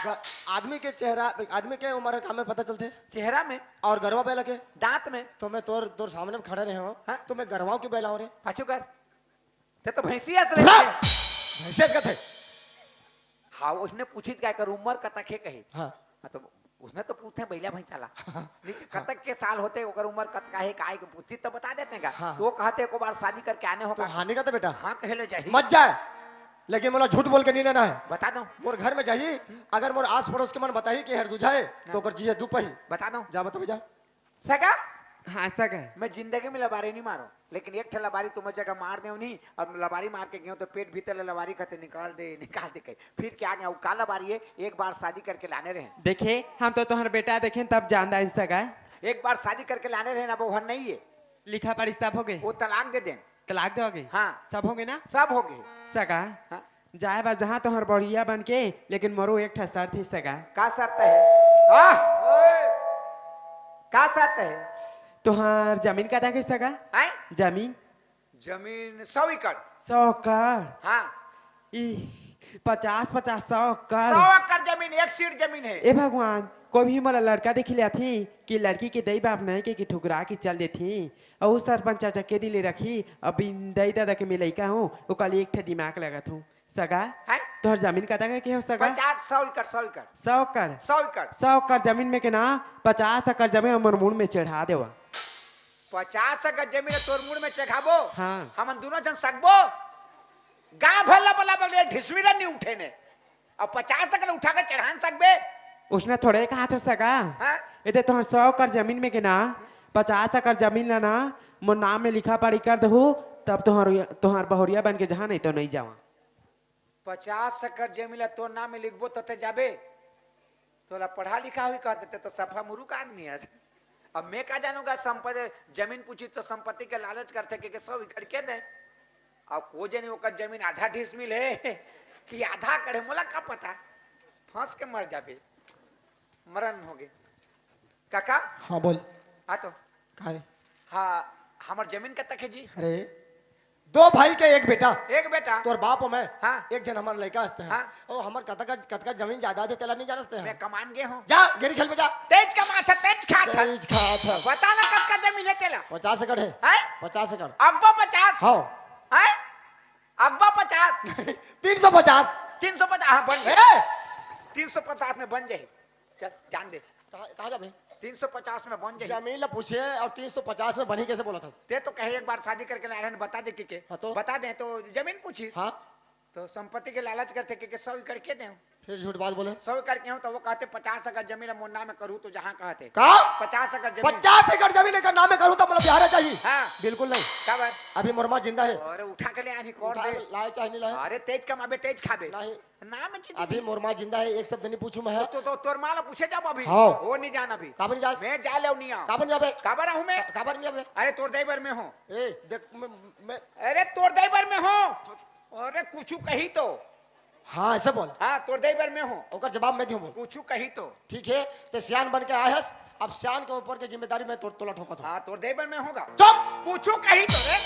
ग-, आदमी के चेहरा, आदमी के उम्र का में पता चलते? चेहरा में। और गरवा बैला के? दांत में। तो मैं तोर, तोर सामने में खड़ा रहे हो, हाँ? तो मैं गरवाओं की बैला हो रे। पाछू कर। ते तो भैंसिया से रा-, लेके। भैंसिया से कथे। हाँ, उसने पूछी क्या कर उम्र कतक हे कही। हाँ। हाँ, तो उसने तो पूछे बैला भैंसा ला। हाँ। नहीं, हाँ। कतक के साल होते, ओकर उम्र कतका हे, काय के पूछती तो बता देते का। हाँ। तो वो कहते, "एको बार शादी करके आने हो तो का?" हाँ, नहीं कहते बेटा। हाँ, कहे ले जाही। मत जाए, लेकिन मोला झूठ बोल के नहीं लेना है। बता दो। मोर घर में जाही, हम्म। अगर मोर आस पड़ोस के मन बताही कि हर दूजा है, हाँ। तो ओकर जीजा दुख पाही। बता दो। जा बता जा। सगा? हाँ, सगा। मैं जिंदगी में लबारी नहीं मारो, लेकिन एक ठे लबारी तुम जगह मार दे नहीं, और लबारी मार के गयो तो पेट भीतर ले लबारी कहते निकाल दे, निकाल दे कही। फिर क्या गया, वो का लबारी है, एक बार शादी करके लाने रहे। देखे, हम तो तुम्हारा बेटा देखे तब जानदा है सगा। एक बार शादी करके लाने रहे ना, वो घर नहीं है। लिखा पढ़ी सब हो गए? वो तलाक दे देन। तलाक दे हो गए? हाँ। सब हो गए ना? सब हो गए। सगा? हाँ। जाए बर जहाँ तोहर बढ़िया बन के, लेकिन मोरो एक ठा शर्त हे सगा। का शर्त है? हाँ? का शर्त है? तोहर जमीन कतक हे सगा? हैं? जमीन? जमीन सौ एकड़। सौ एकड़? हाँ। ई पचास, पचास, सौ एकड़। सौ एकड़ जमीन, एक सीट जमीन है। ए भगवान, कोई भी मोला लड़का देखी ले आथे कि लड़की के दई बाप नहीं के, कि ठुकरा के चल देथे। अउ सरपंच चाचा के दिन ले रखी, अब इन दई दादा के मैं लइका हूँ, ओकर एक ठे दिमाग लगत हूँ। सगा, हैं? तोहर जमीन कतक के हो सगा? पचास, सौ एकड़, सौ एकड़। सौ एकड़? सौ एकड़। सौ एकड़ जमीन में के ना, पचास एकड़ जमीन हमर मुड़ में चढ़ा देवा। पचास एकड़ जमीन तोर मुड़ में चढ़ाबो? हाँ। हमन दोनों झन सकबो? गांव भर ला बला बले ढिसमिरन नहीं उठे ने। अब पचास एकड़ उठा के चढ़ान सकबे? उसने थोड़े कहा था सगा। हाँ? एदे तोहर सौ एकड़ जमीन में के ना, पचास एकड़ जमीन ला ना, मोर नाम में लिखा पढ़ी कर दहू, तब तोहर, तोहर बहुरिया बन के जहाँ, नहीं तो नहीं जावा। पचास एकड़ जमीन ला तोर नाम में लिखबो तो ते जाबे? तोला पढ़ा लिखा हुई कहते, ते तो सफा मुरुख आदमी है। अब मैं का जानूंगा, संपत्ति, जमीन पूछी तो संपत्ति के लालच करते के, के सौ एकड़ के दे। अब को जानी ओकर जमीन आधा डिसमिल है कि आधा एकड़ है, मोला का पता, फंस के मर जाबे, मरन हो गए। काका? हाँ, बोल। आ तो। काय? हाँ, हमर जमीन कतक है जी? अरे, दो भाई के एक बेटा। एक बेटा? तोर बाप हो मैं। हाँ। एक झन हमर लइका हंसते हैं। हाँ। ओ, हमर कतका, कतका जमीन जायदाद है, तेला नहीं जानते हैं। मैं कमान गे हूँ। जा, गेरी खेल में जा। तेज कमात है, तेज खात है। तेज खात है। बता ना कतका जमीन है तेला। पचास एकड़ है। हैं? पचास एकड़। अब्बा पचास? हाँ। हैं? अब्बा पचास? तीन सौ पचास। तीन सौ पचास, हाँ, बन गए। ए! तीन सौ पचास में बन जाए। चल, जान दे। कहाँ, कहाँ जाबे? तीन सौ पचास में बन जाही। जमीन ला पूछे और तीन सौ पचास में बनी कैसे बोला था? ते तो कहे एक बार शादी करके लाए रहन, बता दे के, के। हाँ तो? बता दे तो जमीन पूछी। हाँ। तो संपत्ति के लालच करथे के, के सौ एकड़ के देंव। फिर झूठ बात बोले। सौ एकड़ के हूँ तो वो कहते, "पचास एकड़ जमीन ला मोर नाम में करूँ तो जहाँ कहते।" का? पचास एकड़ जमीन। पचास एकड़ जमीन एकर नाम में करूँ तो मतलब बिहार चाहिए? हाँ। बिल्कुल नहीं। काबर? अभी मोर माँ जिंदा है। अरे उठा के ले आनी, कौन उठा दे? लाए चाहे नहीं लाए। अरे तेज कमाबे, तेज खाबे। नहीं। नाम में चीज अभी नहीं। मोर माँ जिंदा है, एक शब्द नहीं पूछूं मैं। तो, तो, तो तोर माँ ला पूछे जाब अभी। हाँ। वो नहीं जान अभी। काबर नहीं जास? मैं जा ले नहीं आऊँ। काबर नहीं आबे? काबर आहूँ मैं? का-, काबर नहीं आबे? अरे तोर दई बर मैं हूँ। ए, देख, मैं, मैं अरे तोर दई बर मैं हूँ। अरे कुछू कही तो। हाँ, ऐसे बोल। हाँ, तोर दई बर मैं हूँ। ओकर जवाब मैं दूँ, बोल। कुछू कही तो। ठीक है, ते सियान बन के आए हस, अब सियान के ऊपर के जिम्मेदारी मैं तो, तोला ठोकत हूँ। हाँ, तोर दई बर मैं हूँ गा। चुप! कुछू कही तो रे।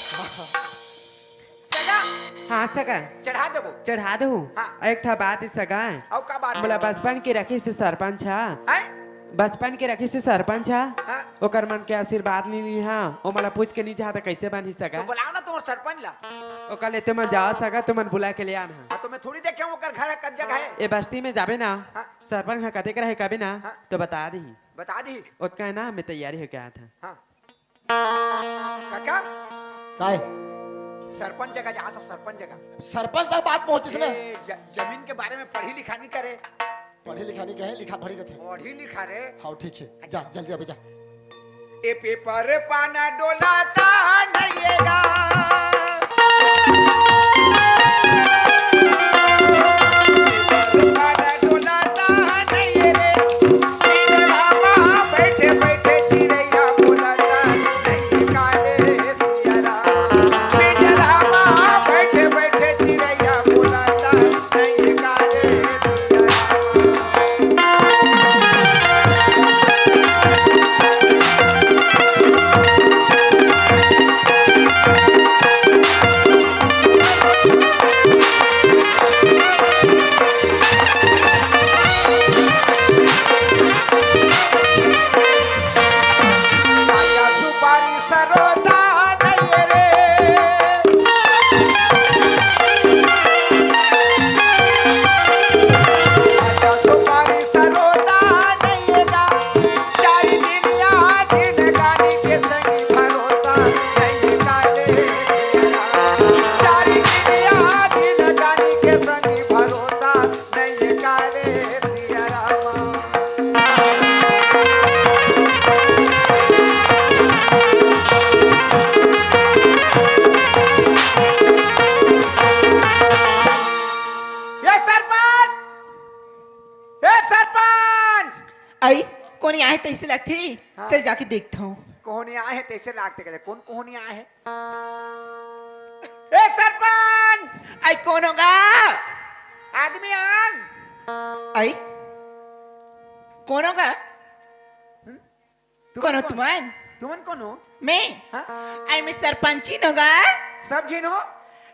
सगा। हाँ, सगा। चढ़ा देबो। चढ़ा देहू। हाँ। एक ठा बात हे सगा। अउ का बात मोला हे? बचपन के रखिस हे सरपंच हा। हैं? बचपन के रखिस हे सरपंच हा। हाँ। ओकर मन के आशीर्वाद नहीं ली हा। ओ मोला पूछ के नहीं जाहा त कैसे बनही सगा? तो बुलाओ ना तुम्हार सरपंच ला। ओकर ले तुमन जाओ सगा, तुमन बुला के ले आन हा। हाँ, तो मैं थोड़ी देखे हूँ ओकर घर कत जगह हे। ए बस्ती में जाबे ना, हाँ। सरपंच हा कतेक रहे कबे ना, हाँ। तो बता दीही। बता दीही। ओतका हे ना, मैं तैयारी होके आत हा। हाँ। काका? काय? सरपंच जगह जात हो, सरपंच जगह। सरपंच तक बात पहुंचिस ना। ए, ज-, जमीन के बारे में पढ़ी लिखा नहीं करे। पढ़ी लिखा नहीं कहे, लिखा पढ़ी कथे। पढ़ी लिखा रे। हाँ, ठीक है। जा, जल्दी अभी जा। ए पेपर पाना डोलाता नहीं गा। ए सरपंच! ए सरपंच! आई, कोन आए तैसे लगथे? हाँ। चल जाके देखता हूँ। कोन आए हे तैसे लागथे? कहले, कोन कोन आए हे? ए सरपंच! आई, कोन होगा? आदमी आन। आई, कोन होगा? हम्म? तुमन कोन हो कोन? तुमन? तुमन कोन हो? मैं? हाँ? आई, मैं सरपंचिन होगा। सब झिन हो?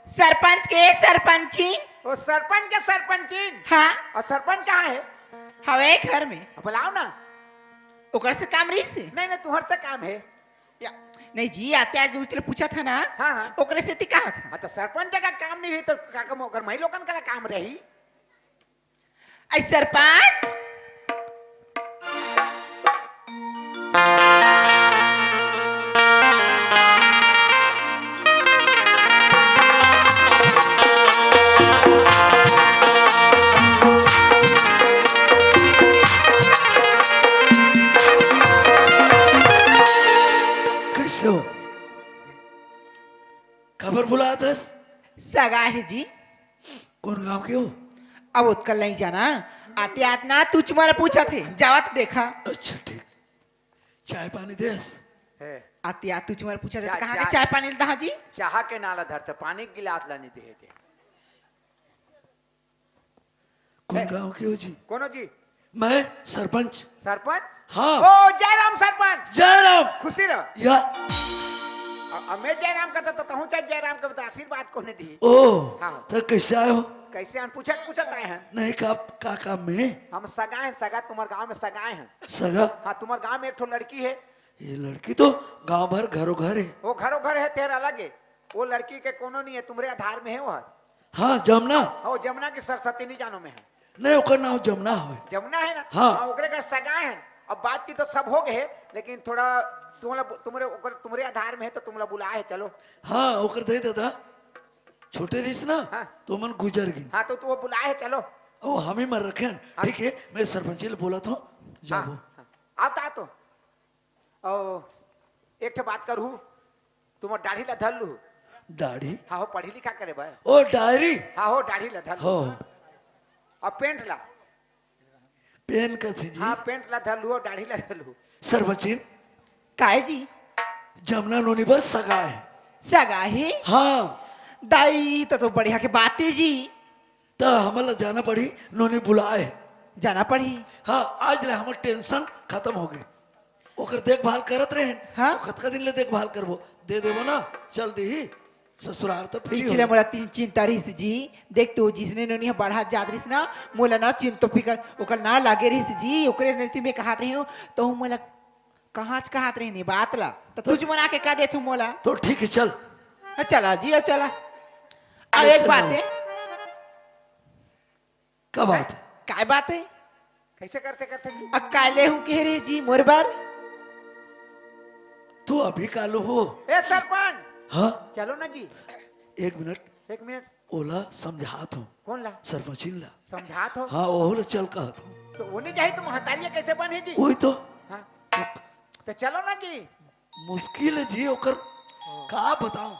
सरपंच के सरपंचिन। ओ, सरपंच के सरपंचिन? हाँ। अउ सरपंच कहाँ हे? हवे घर में। बुलाओ ना। ओकर से काम रहिस हे? नहीं, नहीं, तुहर से काम हे। या, नहीं जी, आते आज उतले पूछा था ना, हाँ, हाँ। ओकरे से ती कहा था। हाँ, तो सरपंच का काम नहीं है तो का काम, ओकर माई लोगन का काम रही। आई सरपंच। कैसे हो? काबर बुलात हस? सगा हे जी। कोन गांव के हो? अब ओतका नहीं जाना। आते आत ना तुझ मन पूछत हे, जावत देखा। अच्छा, ठीक। चाय पानी देस? हे। आते आत तुझ मन पूछत हे, चा-, तो कहाँ के चा-, चाय पानी ल दहा जी? चाह के नाला धरते, पानी के गिलास ला नहीं देहे ते। कोन गांव के हो जी? कोनो जी? मैं सरपंच। सरपंच? हाँ। ओ, जयराम सरपंच। जयराम। खुशी रह। या। अ-, अ, मैं जयराम का तो, तो तहूँ चाहे जयराम का बता, आशीर्वाद कोने दी? ओ, हाँ। तो कैसे आए हो? कैसे आन? पूछत, पूछत आए हैं। नहीं, का, का काम में? हम सगा हैं, सगा, तुम्हारे गांव में सगा हैं। सगा? हाँ, तुम्हारे गांव में एक ठो लड़की है। ये लड़की तो गांव भर घरों घर है। वो घरों घर है, तेरा अलग है। वो लड़की के कोनो नहीं है, तुम्हारे आधार में है वो। हाँ, जमुना। हाँ, वो जमुना की सरस्वती नहीं जानो में है। नहीं, ओकर नाम जमुना हवे। जमुना है ना? हाँ। हाँ, ओकरे घर सगा है। अब बातचीत तो सब हो गए है, लेकिन थोड़ा तुमला, तुम्हारे, ओकर, तुम्हारे आधार में है तो तुमला बुलाए है, चलो। हाँ, ओकर दे दादा। छोटे रहिस ना, हाँ। तो मन गुजर गिन। हाँ, तो, तो वो बुलाए हे, चलो। ओ, हमी मन रखे हन। हाँ। ठीक है, मैं सरपंची ले बोलत हूँ, जाबो। हाँ, हाँ। आवत, आवत। ओ, एक ठे बात करहू, तुमर दाढ़ी ला धर लू। दाढ़ी? हाँ हो, पढ़ी लिखा करे बर। ओ, डायरी? हाँ हो, दाढ़ी ला धर लू। हो। अब पेंट ला। पेन कथे जी। हाँ, पेंट ला धर लू, दाढ़ी ला धर लू। सरपंचिन। काय जी? जमना नोनी बर सगा हे। सगा हे? हाँ। दाई, त तो बढ़िया के बात हे जी। त हमन ला जाना पड़ही, नोनी बुलाए हे। जाना पड़ही। हाँ, आज ले हमर टेंशन खतम हो गे। ओकर देखभाल करत रहेन। हाँ? तो कतका दिन ले देखभाल करबो? दे देबो ना, चल दीही। ससुरार तो फ्री पिछले हो। मोला तीन चिंता रहिस जी। देख तो, जिसने नोनी ह बढ़त जात रहिस ना, मोला ना चिंता फिकर ओकर ना लागे रहिस जी। ओकरे नती में कहत रही हूँ, तो मोला कहाँ च कहत रही नी बात ला, तो तो तुझ मना के का देथू मोला? तो ठीक है, चल। हाँ, चला जी, हाँ, चला। अब अरे एक चल बात ना। है। का बात है? काय बात है? कैसे करते करते जी? अब काले हूँ कह रहे जी मोर बार। तू अभी कालू हो। ए सरपंच। हाँ? चलो ना जी। एक मिनट। एक मिनट। ओला समझात हो। कौन ला? सरपंचिन ला। समझात हो? हाँ, ओहू ला चल कहत हो। तो वो नहीं जाही तो महतारिया कैसे बने जी? वही तो। हाँ। तो चलो ना जी। मुश्किल है जी ओकर। हाँ। का बताऊं?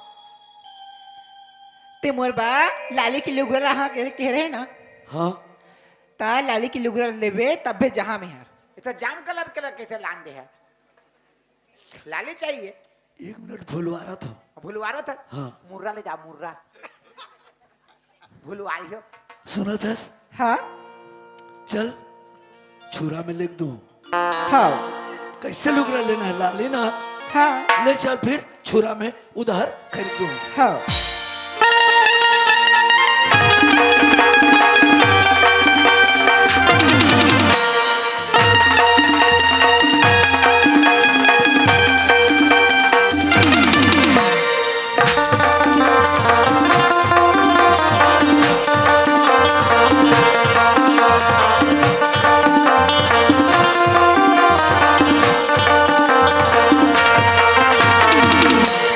ते मोर बा लाली की लुगरा रहा के कह रहे ना। हाँ। ता लाली की लुगरा लेबे तबे जहाँ में हर। इतना जाम कलर कलर कैसे लान दे है? लाली चाहिए। एक मिनट भुलवा रहा था। भुलवा रहा था? हाँ। मुर्रा ले जा, मुर्रा। भुलवा लियो। सुनत हस? हाँ। चल, छुरा में लिख दूं। हाँ। कैसे लुगरा लेना है? लाली ना? हाँ। ले चल फिर, छुरा में उधार खरीद दूं। हाँ।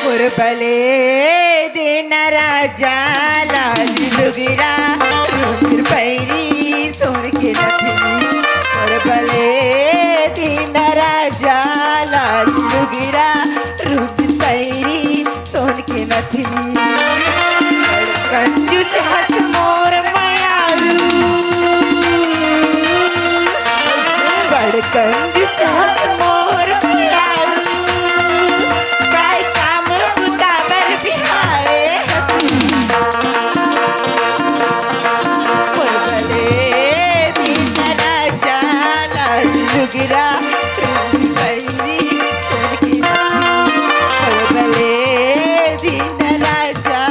मोर बले देना राजा लाल लुगरा, रुंद पैरी सोन के नथनी। मोर बले देना राजा लाल लुगरा, रुंद पैरी सोन के नथनी। बड़ कंजूस हस मोर मयारू, बड़ कंजूस हस मोर मयारू, काय काम बुता बर बिहाए हस। मोर बले दिन राजा लाल लुगरा, रुंद पैरी सोन के नथनी। मोर बले दिन राजा।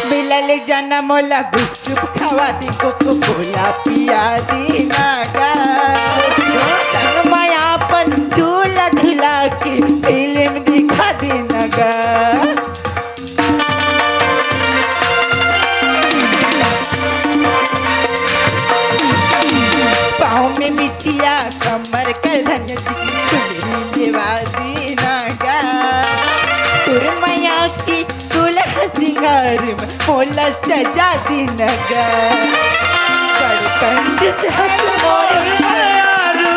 मिलल जनम ला गुपचुप खवा दी, कोको कोला पिया दी ना गा। संग माया अपन झूला झूला के फिल्म दिखा दी ना गा। पाँव में बिछिया कमर कर धन चुनरी देवा दी ना गा। तोर मया की दुल्हा सिंगार में मोला सजा दी ना गा। बड़ कंजूस हस मोर मयारू।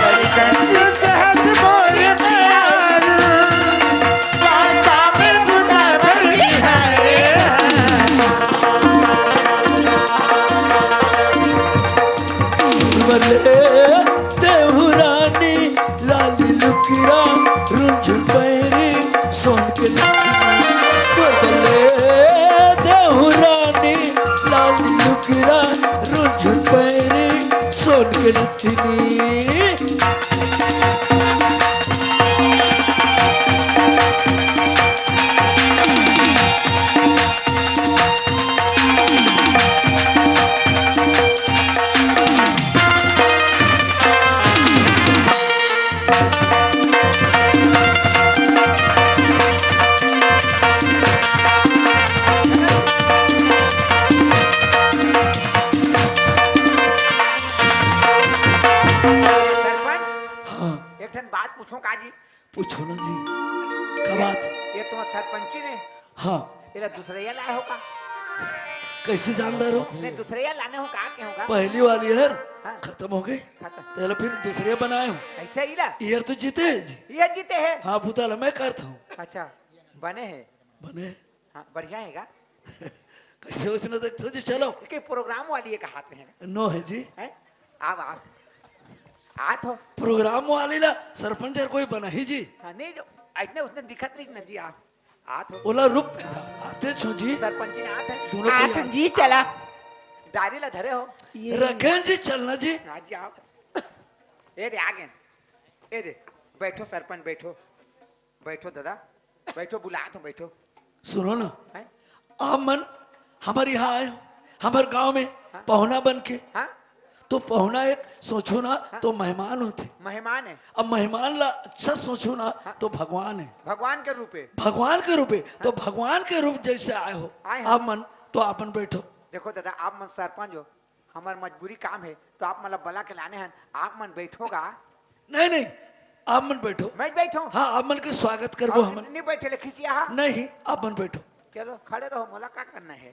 बड़ कंजूस हस मोर मयारू। पापा में बुदा भर बिहाए। बले देहु रानी लाली लुगरा, रुंझ पैरी सोन के नथनी। बले देहु रानी लाली लुगरा, रुंझ पैरी सोन के नथनी। बात पूछो का जी? पूछो ना जी, का बात? ये तुम्हार सरपंची ने? हाँ। एला दूसरैया लाए हो का? कैसे जानदार हो? नहीं, दूसरैया लाने हो का, के हो का? पहली वाली हर हाँ। खत्म हो गई। खत्म। तेला फिर दूसरैया बनाए हो। ऐसे ही ला? ये तो जीते है जी। ये जीते है? हाँ, बुता ला मैं करता हूँ। अच्छा, बने है। बने है। हाँ, बढ़िया है का? कैसे उसने देखते हो जी, चलो। के प्रोग्राम वाली एक हाथ है। नो है जी। हैं? आव, आव। आत हो। प्रोग्राम वाली ला सरपंच यार कोई बना ही जी। हाँ, नहीं, जो इतने उसने दिखत नहीं ना जी, आप। आत हो। ओला रूप आते छो जी। सरपंच जी ने आत है। दोनों को आत याद। जी, चला। डायरी ला धरे हो। ये रखें जी, चलना जी। हाँ जी, आओ। ए दे, आ गए। ए दे, बैठो सरपंच, बैठो। बैठो दादा, बैठो, बुलात हो, बैठो। सुनो ना, हैं? आप मन हमर यहाँ आए हो, हमर गांव में हाँ? पहुना बन के। हाँ? तो पहुना एक सोचो ना, हाँ? तो मेहमान होथे। मेहमान है। अब मेहमान ला अच्छा सोचो ना, हाँ? तो भगवान है। भगवान के रूप है। भगवान के रूप है। तो हाँ? भगवान के रूप जैसे आए हो आए हो। आप मन, तो आप मन बैठो। देखो दादा, आप मन सरपंच हो, हमर मजबूरी काम है, तो आप मन ला बला के लाने हन, आप मन बैठो गा। नहीं, नहीं, आप मन बैठो। मैं बैठो? हाँ, आप मन के स्वागत करबो आप हमन। नहीं बैठे ले खिसिया हा? नहीं, आप मन बैठो। चलो, खड़े रहो, मोला का करना है?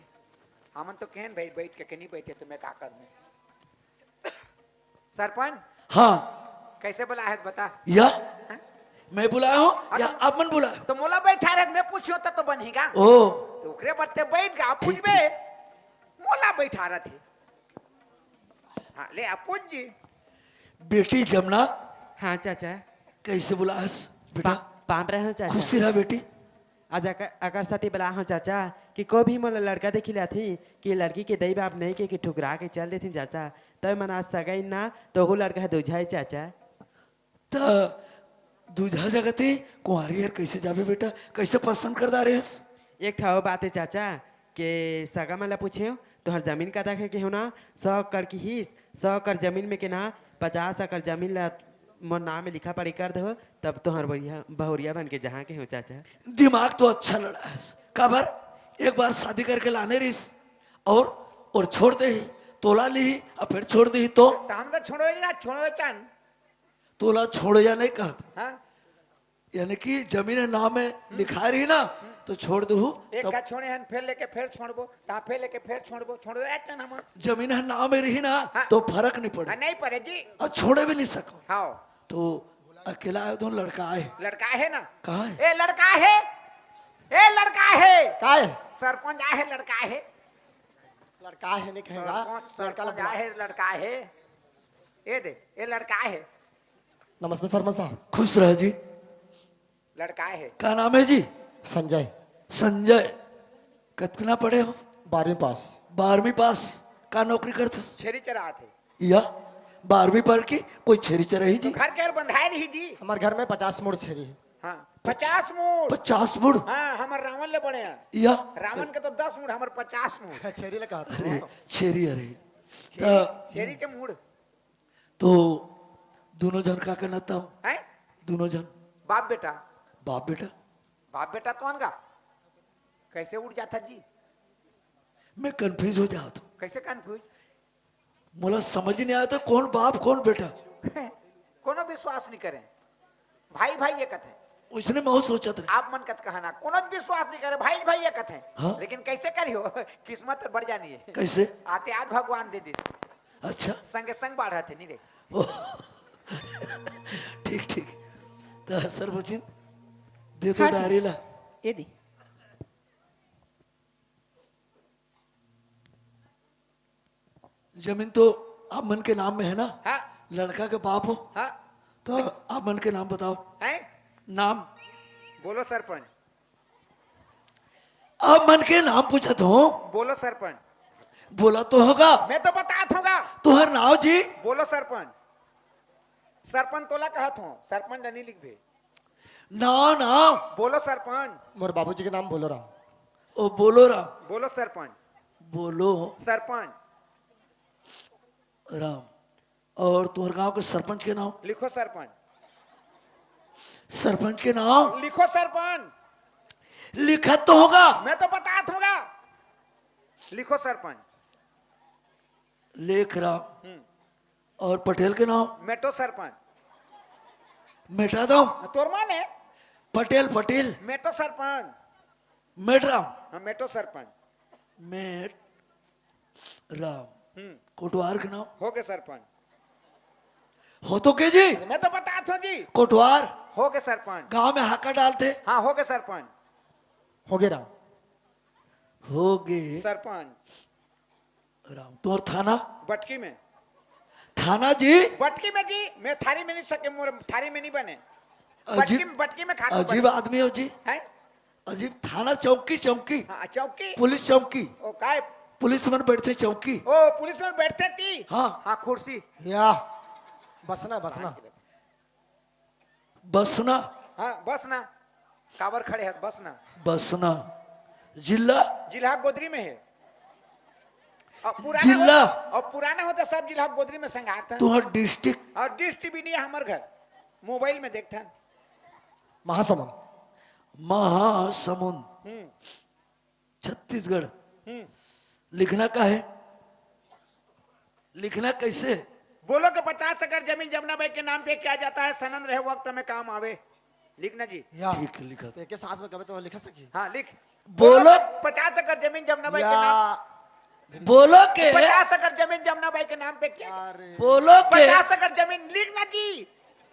हमन तो कहन भाई बैठ के, के नहीं बैठे तो मैं का करूँ? सरपंच? हाँ। कैसे बुलाए हस बता? या? हैं? मैं बुलाया हूँ हाँ, या तो आप मन बुलाए? तो मोला बैठा रहे, मैं पूछियो तब तो बनही गा। ओ। तो ओकरे बत्ते बैठ गा, ठीक, पूछबे। ठीक। मोला बैठा रहे थे। हाँ, ले आप पूछ जी। बेटी जमुना। हाँ चाचा। कैसे बुलाए हस बेटा? पा-, पाम रहे हो चाचा। खुशी रहा बेटी। आज अकर, अकर साथी बला हो चाचा कि कोई भी मोला लड़का देखी लाथी कि लड़की के दई बाप नहीं के, कि ठुकरा के चल देथी चाचा। तब मन आज सगाई ना तो वो लड़का है दूझा है चाचा। त दूझा जगती कुंवारी हर कैसे जाबे बेटा? कैसे पसंद कर डारे हस? एक ठा अउ बात है चाचा के सगा मन ला पूछे हो, तोहर जमीन का देखे के हो ना, सौ एकड़ की हिस, सौ एकड़ जमीन में के ना पचास एकड़ जमीन ला मोर नाम में लिखा पढ़ी कर दो, तब तो हर बढ़िया बहुरिया बन के जहाँ के हो चाचा। दिमाग तो अच्छा लड़ा है, काबर एक बार शादी करके लाने रिस और, और छोड़ दे ही, तोला ली ही, और फिर छोड़ दे ही तो। तो हम तो छोड़ो ही ना, छोड़ो ही क्या? तोला छोड़ या नहीं कहता। हाँ? यानी कि जमीन नाम में लिखा रही ना, तो छोड़ दू। एक तब का छोड़े हन, फिर लेके फिर छोड़बो, ता फिर लेके फिर छोड़बो, छोड़ दो, एक ना हम। जमीन नाम में रही ना, हाँ। तो फर्क नहीं पड़े। हाँ, नहीं पड़े जी। और छोड़े भी नहीं सको। हाँ। तो अकेला आए, दो लड़का आए। लड़का है ना? कहाँ है? ए लड़का है, ए लड़का है। का है? सरपंच आए है, लड़का है। लड़का है नहीं कहेगा। सरपंच, लड़का सरपंच लड़का। आए है, लड़का है। ए दे, ए लड़का है। नमस्ते सरपंच साहब। खुश रह जी। लड़का है। का नाम है जी? संजय। संजय, कतना पढ़े हो? बारहवीं पास। बारहवीं पास। का नौकरी करथस? छेरी चरात है। या, बारहवीं पढ़ के कोई छेरी चराही जी? तो घर के और बंधाए रही जी। हमारे घर में पचास मूड़ छेरी है। हाँ, पचास मूड़। पचास मूड़? हाँ, हमारे रावण ले बड़े हैं। या। रावण के तो दस मूड़, हमारे पचास मूड़। छेरी ले कहा था। अरे, छेरी, अरे। छेरी, त छेरी के मूड़। तो दोनों जन का करना था? हैं? दोनों जन। बाप बेटा। बाप बेटा। बाप बेटा तो अनगा। कैसे उठ जाता जी? मैं confuse हो जाता हूँ। कैसे confuse? मोला समझ नहीं आता कौन बाप कौन बेटा। कोनो विश्वास नहीं करे। भाई भाई ये कथे। उसने महू सोचत रहे। आप मन कच कहना, कोनो विश्वास नहीं करे, भाई भाई ये कथे। हाँ? लेकिन कैसे करियो? किस्मत तो बढ़ जानी है। कैसे? आते आज भगवान दे दिस। अच्छा। संगे संग बाढ़त है, नहीं रे। ओह। ठीक, ठीक। तो सर बचिन, दे तो हाँ जी। डायरी ला। ये दी। जमीन तो आप मन के नाम में है ना? हाँ। लड़का के बाप हो? हाँ। तो आप मन के नाम बताओ। हैं? नाम। बोलो सरपंच। आप मन के नाम पूछत हो। बोलो सरपंच। बोला तो होगा। मैं तो बतात होगा। तुहर नाव जी? बोलो सरपंच। सरपंच तोला कहत हो, सरपंच नहीं लिखबे। नाव, नाव। बोलो सरपंच। मोर बाबूजी के नाम बोलो राम। ओ, बोलो राम। बोलो सरपंच। बोलो। सरपंच। राम। और तुम्हारे गांव के सरपंच के नाम? लिखो सरपंच। सरपंच के नाम? लिखो सरपंच। लिखत तो होगा। मैं तो बतात होगा। लिखो सरपंच। लेख राम। हम्म। और पटेल के नाम? मेटो सरपंच। मेटा दो। हाँ, तोर माने? पटेल, पटेल। मेटो सरपंच। मेट राम। हाँ, मेटो सरपंच। मेट राम। हम्म। कोटवार के नाम? हो के सरपंच। हो तो के जी? मैं तो बतात हूँ जी। कोटवार। हो के सरपंच। गांव में हाका डालते। हाँ, हो के सरपंच। हो गे राम। हो गे। सरपंच। राम, तोर थाना? बटकी में। थाना जी? बटकी में जी, मैं थारी में नहीं सके, मोर थारी में नहीं बने। अजीब, बटकी में, बटकी में खातो अजीब बने। आदमी हो जी। हैं? अजीब, थाना चौकी, चौकी। हाँ, चौकी। पुलिस चौकी। ओ, काय? पुलिस मन बैठते चौकी। ओ, पुलिस मन बैठते ती। हाँ। हाँ, कुर्सी। या, बसना, बसना। बसना। हाँ, बसना। काबर खड़े हस, बसना। बसना। जिला? जिला गोदरी में है। और पुराना जिला? हो, और पुराना होता सब जिला गोदरी में संघारता। तुहर डिस्ट्रिक्ट? और डिस्ट्रिक्ट भी नहीं है हमर घर, मोबाइल में देखता। महासमुंद। महासमुंद। हम्म। छत्तीसगढ़। हम्म। लिखना का है? लिखना कैसे? बोलो कि पचास एकड़ जमीन जमुना बाई के नाम पे क्या जाता है, सनंद रहे वक्त में काम आवे। लिखना जी। या। ठीक लिखा। तो एक सांस में कभी तो लिख सकी। हाँ, लिख। बोलो। पचास एकड़ जमीन जमुना बाई के या। नाम। बोलो के। पचास एकड़ जमीन जमुना बाई के नाम पे क्या? अरे। बोलो के। पचास एकड़ जमीन लिखना जी।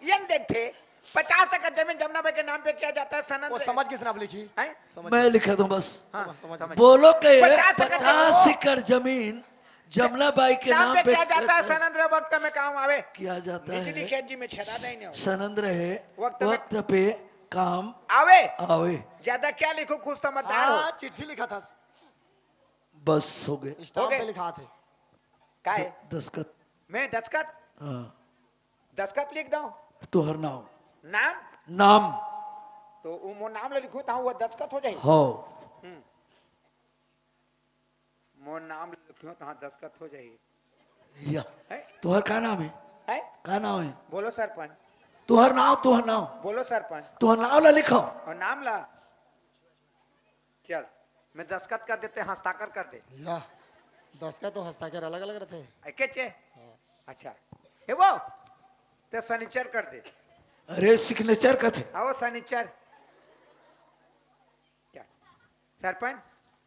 ये न देखते, पचास एकड़ जमीन जमुना बाई के नाम पे किया जाता है, सनंद वो रहे। समझ किसने आप लिखी? हैं? समझ मैं गया। लिखा दूं बस। हाँ, समझ, समझ समझ। गया। बोलो के पचास एकड़ पचास जमीन। एकड़ जमीन जमुना बाई के नाम नाम पे पे किया जाता है, सनंद रहे वक्त में काम आवे। किया जाता है। बिजली खेत जी में छेदा नहीं, नहीं हो। सनंद रहे वक्त में वक्त पे काम आवे। आवे। ज्यादा क्या लिखो, खुश समझदार हो। हाँ, चिट्ठी लिखा था। बस हो गए। स्टाम्प हो गए। पे लिखा थे। का है? द-, दस्तखत। मैं दस्तखत? हाँ। दस्तखत लिख दो। तुहर नाम। नाम? नाम। तो वो मोर नाम ले लिखो, तहाँ वो दस्तखत हो जाए। हो। हम्म। मोर नाम ले लिखो, तहाँ दस्तखत हो जाए। या। है? तुहर का नाम है? है? का नाम है? बोलो सरपंच। तुहर नाम, तुहर नाम। बोलो सरपंच। तुहर नाम ला लिखो। और नाम ला। चल, मैं दस्तखत कर देते, हस्ताक्षर कर दे। या, दस्तखत तो हस्ताक्षर अलग-अलग रहते हैं। एके चे? हाँ। अच्छा। हे वो, ते सनीचर कर दे। अरे, सिग्नेचर कथे। हाँ, वो सनीचर। क्या? सरपंच?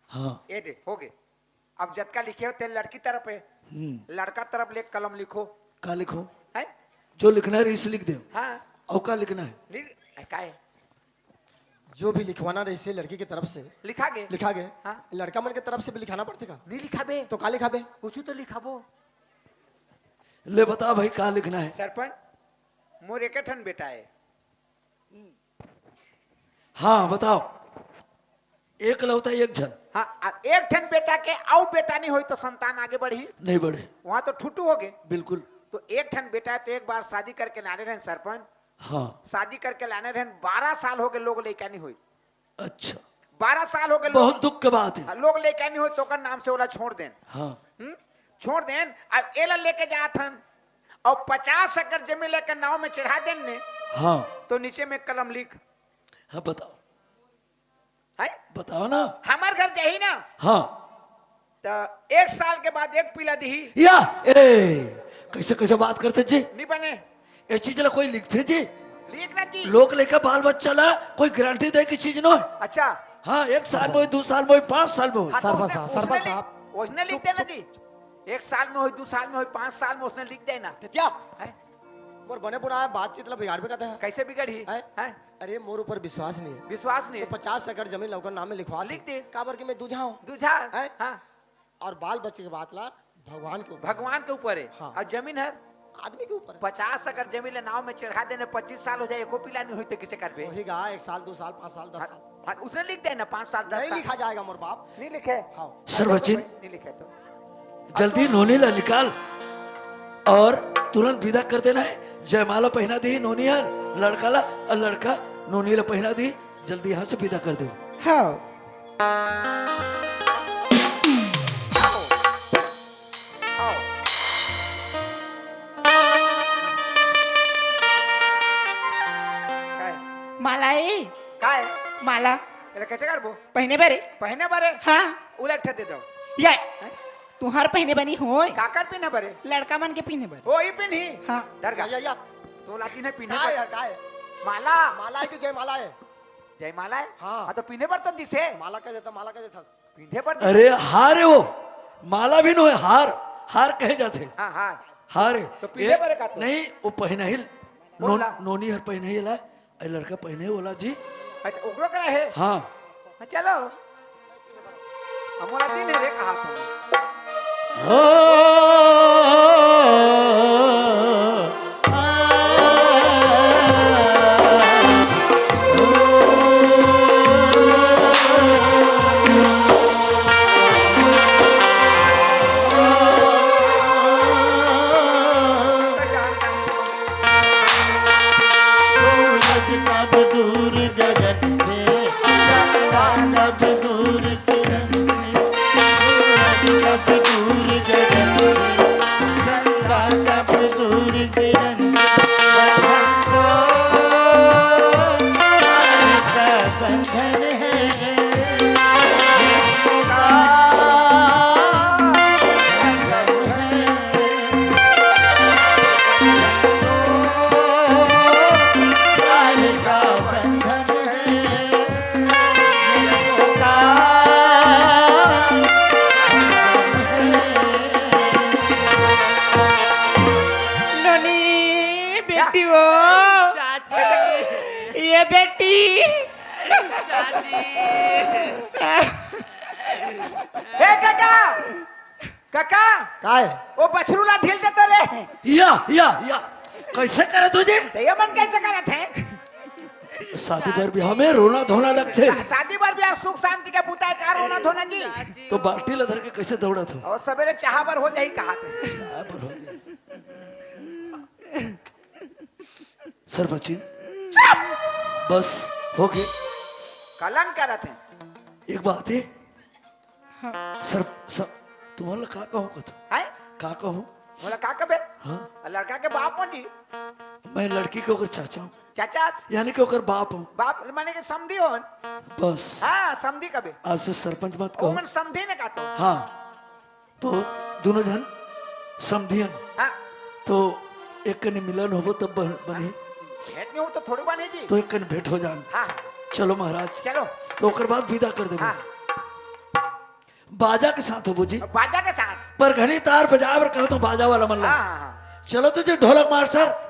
हाँ। ये दे, हो गए। अब जतका लिखे हो, ते लड़की तरफ है। हम्म। लड़का तरफ ले कलम लिखो। का लिखो? हैं? जो लिखना है, रईस लिख दे। हाँ। और का लिखना है? लिख, ए, का है? जो भी लिखवाना रहे से लड़की की तरफ से लिखा गे। लिखा गे। हाँ। लड़का मन के तरफ से भी लिखाना पड़थे का? नहीं लिखाबे। तो का लिखाबे? कुछ तो लिखाबो। ले बता भाई, का लिखना है? सरपंच, मोर एक ठन बेटा है। हाँ, बताओ। एकलौता एक झन। हाँ, अब एक ठन बेटा के अउ बेटा नहीं होई तो संतान आगे बढ़ी? नहीं बढ़े। वहाँ तो ठुटू हो गए। बिल्कुल। तो एक ठन बेटा है, तो एक बार शादी करके लाने रहे सरपंच। हाँ। शादी करके लाने रहन, बारह साल हो गए, लोग लइका नहीं होई। अच्छा। बारह साल हो गए, बहुत लोग, दुख के बात है। हाँ, लोग लइका नहीं होई, तो ओकर नाम से ओला छोड़ देन। हाँ। हम्म? छोड़ देन, अब एला लेके जात हन, और पचास एकड़ जमीन लेके नाव में चढ़ा देन ने, हाँ। तो नीचे में कलम लिख। हाँ, बताओ। हैं? बताओ ना। हमार घर जाही ना। हाँ। त एक साल के बाद एक पीला दिही। या, ए, कैसे, कैसे बात करते जी? नहीं बने। ये चीज ला कोई लिखते जी? लिख ना जी। लोग लइका बाल बच्चा ला कोई गारंटी दे की चीज नो है। अच्छा। हाँ, एक साल में होई, दो साल में होई, पाँच साल में होई। हाँ, तो सरपंच उसने, साहब, सरपंच उसने साहब। वही ना लिख चुप, देना चुप, जी। चुप। एक साल में होई, दो साल में होई, पाँच साल में उसने लिख देना। तो क्या? हैं? मोर बने पुराना बात चित ला बिगाड़बे कहते हैं। कैसे बिगड़ही? हैं? हैं? अरे, मोर ऊपर विश्वास नहीं है। विश्वास नहीं तो है। पचास एकड़ जमीन ला ओकर नाम में लिखवा दे। लिख दे। काबर कि मैं दूझा हूँ। दूझा? हैं? हाँ। और बाल बच्चे के बात ला भगवान के ऊपर। भगवान के ऊपर है। हाँ। और जमीन है? आदमी के ऊपर है। पचास एकड़ जमीन ले नाव में चढ़ा देने, पच्चीस साल हो जाए, एको पीला नहीं होई तो किसे करबे? वही गा, एक साल, दो साल, पाँच साल, दस हाँ, साल। हाँ, उसने लिख देना, पाँच साल, दस नहीं साल। लिखा जाएगा मोर बाप। नहीं लिखे? हाँ। सर्वचिन। नहीं लिखे तो। जल्दी नोनी ला निकाल और तुरंत विदा कर देना है। जयमाला पहना दी नोनी हर लड़का ला, और लड़का नोनी ला पहना दी। जल्दी यहाँ से विदा कर दे। हाँ। आओ। आओ। काय? माला ए। काय? माला। एला कैसे करबो? पहने बरे। पहने बरे? हाँ। उलट दे दो। ये। हैं? तुहार पहने बनी होय। काकर पहने बरे? लड़का मन के पहने बरे। ओ, ई पहनी? हाँ। धर गा। या, या, या। तो लाती ने पहने का बरे। यार, का है? माला। माला हे कि जयमाला हे? जयमाला हे? हाँ। हाँ, तो पींधे बर तो दिसे। माला कह देता, माला कह देता। पींधे बर दिसे। अरे हार हे वो, माला भी नोहे, हार, हार कहे जाथे। हाँ, हार। हार हे। तो पींधे ए, बर का तो? नहीं, वो पहिनही, नोन-, नोनी हर पहिनही ला, ए लड़का पहिने वाला जी। अच्छा, ओकरो करा हे? हाँ। हाँ, चलो। हमर दिन हे रे, कहा तो। हो। सूरज कब दूर गगन से, चंदा कब दूर किरण से, सूरज कब दूर गगन से, चंदा कब दूर किरण से, बंधन तो प्यार का बंधन है। नोनी, बेटी वो। चाची। ये बेटी। चाची। हे काका, काका। काय? वो बछरू ला ढील देते रे। या, या, या। कैसे करत हो जी? तो ये मन कैसे करत हे? शादी बर बिहाव में रोना धोना लगथे। शा-, शादी बर बिहाव सुख शांति के बुता हे, का रोना धोना जी? तो बाल्टी ला धर के कैसे दौड़त हो? अउ सबेरे चाहा बर हो जाही कहा थे। चाहा बर हो जाही। सरपंचिन, बस, हो गे। कलन करत हे। एक बात हे, हाँ। सर, सर, तुमन ला का कहूँ कथो? हैं? का कहूँ? मोला का कबे? हाँ। लड़का के बाप हो जी। मैं लड़की के ओकर चाचा हूँ। चाचा? यानी कि ओकर बाप हूँ। बाप माने के समधी होन? बस। हाँ, समधी कबे। आज से सरपंच मत कहो। ओमन समधी ने का तो? हाँ। तो दूनों झन समधियन। हाँ। तो एक कनी मिलन होबो तब बन-, बनही। भेंट में हो तो थोड़ी बने जी। तो एक कनी भेंट हो जान। हाँ, हाँ। चलो महाराज। चलो। तो ओकर बाद विदा कर देबो। हाँ। बाजा के साथ होबो जी। बाजा के साथ। पर घनी तार बजाए बर कहत हों बाजा वाला मन ला। हाँ, हाँ, हाँ। चलो तो जी ढोलक मास्टर।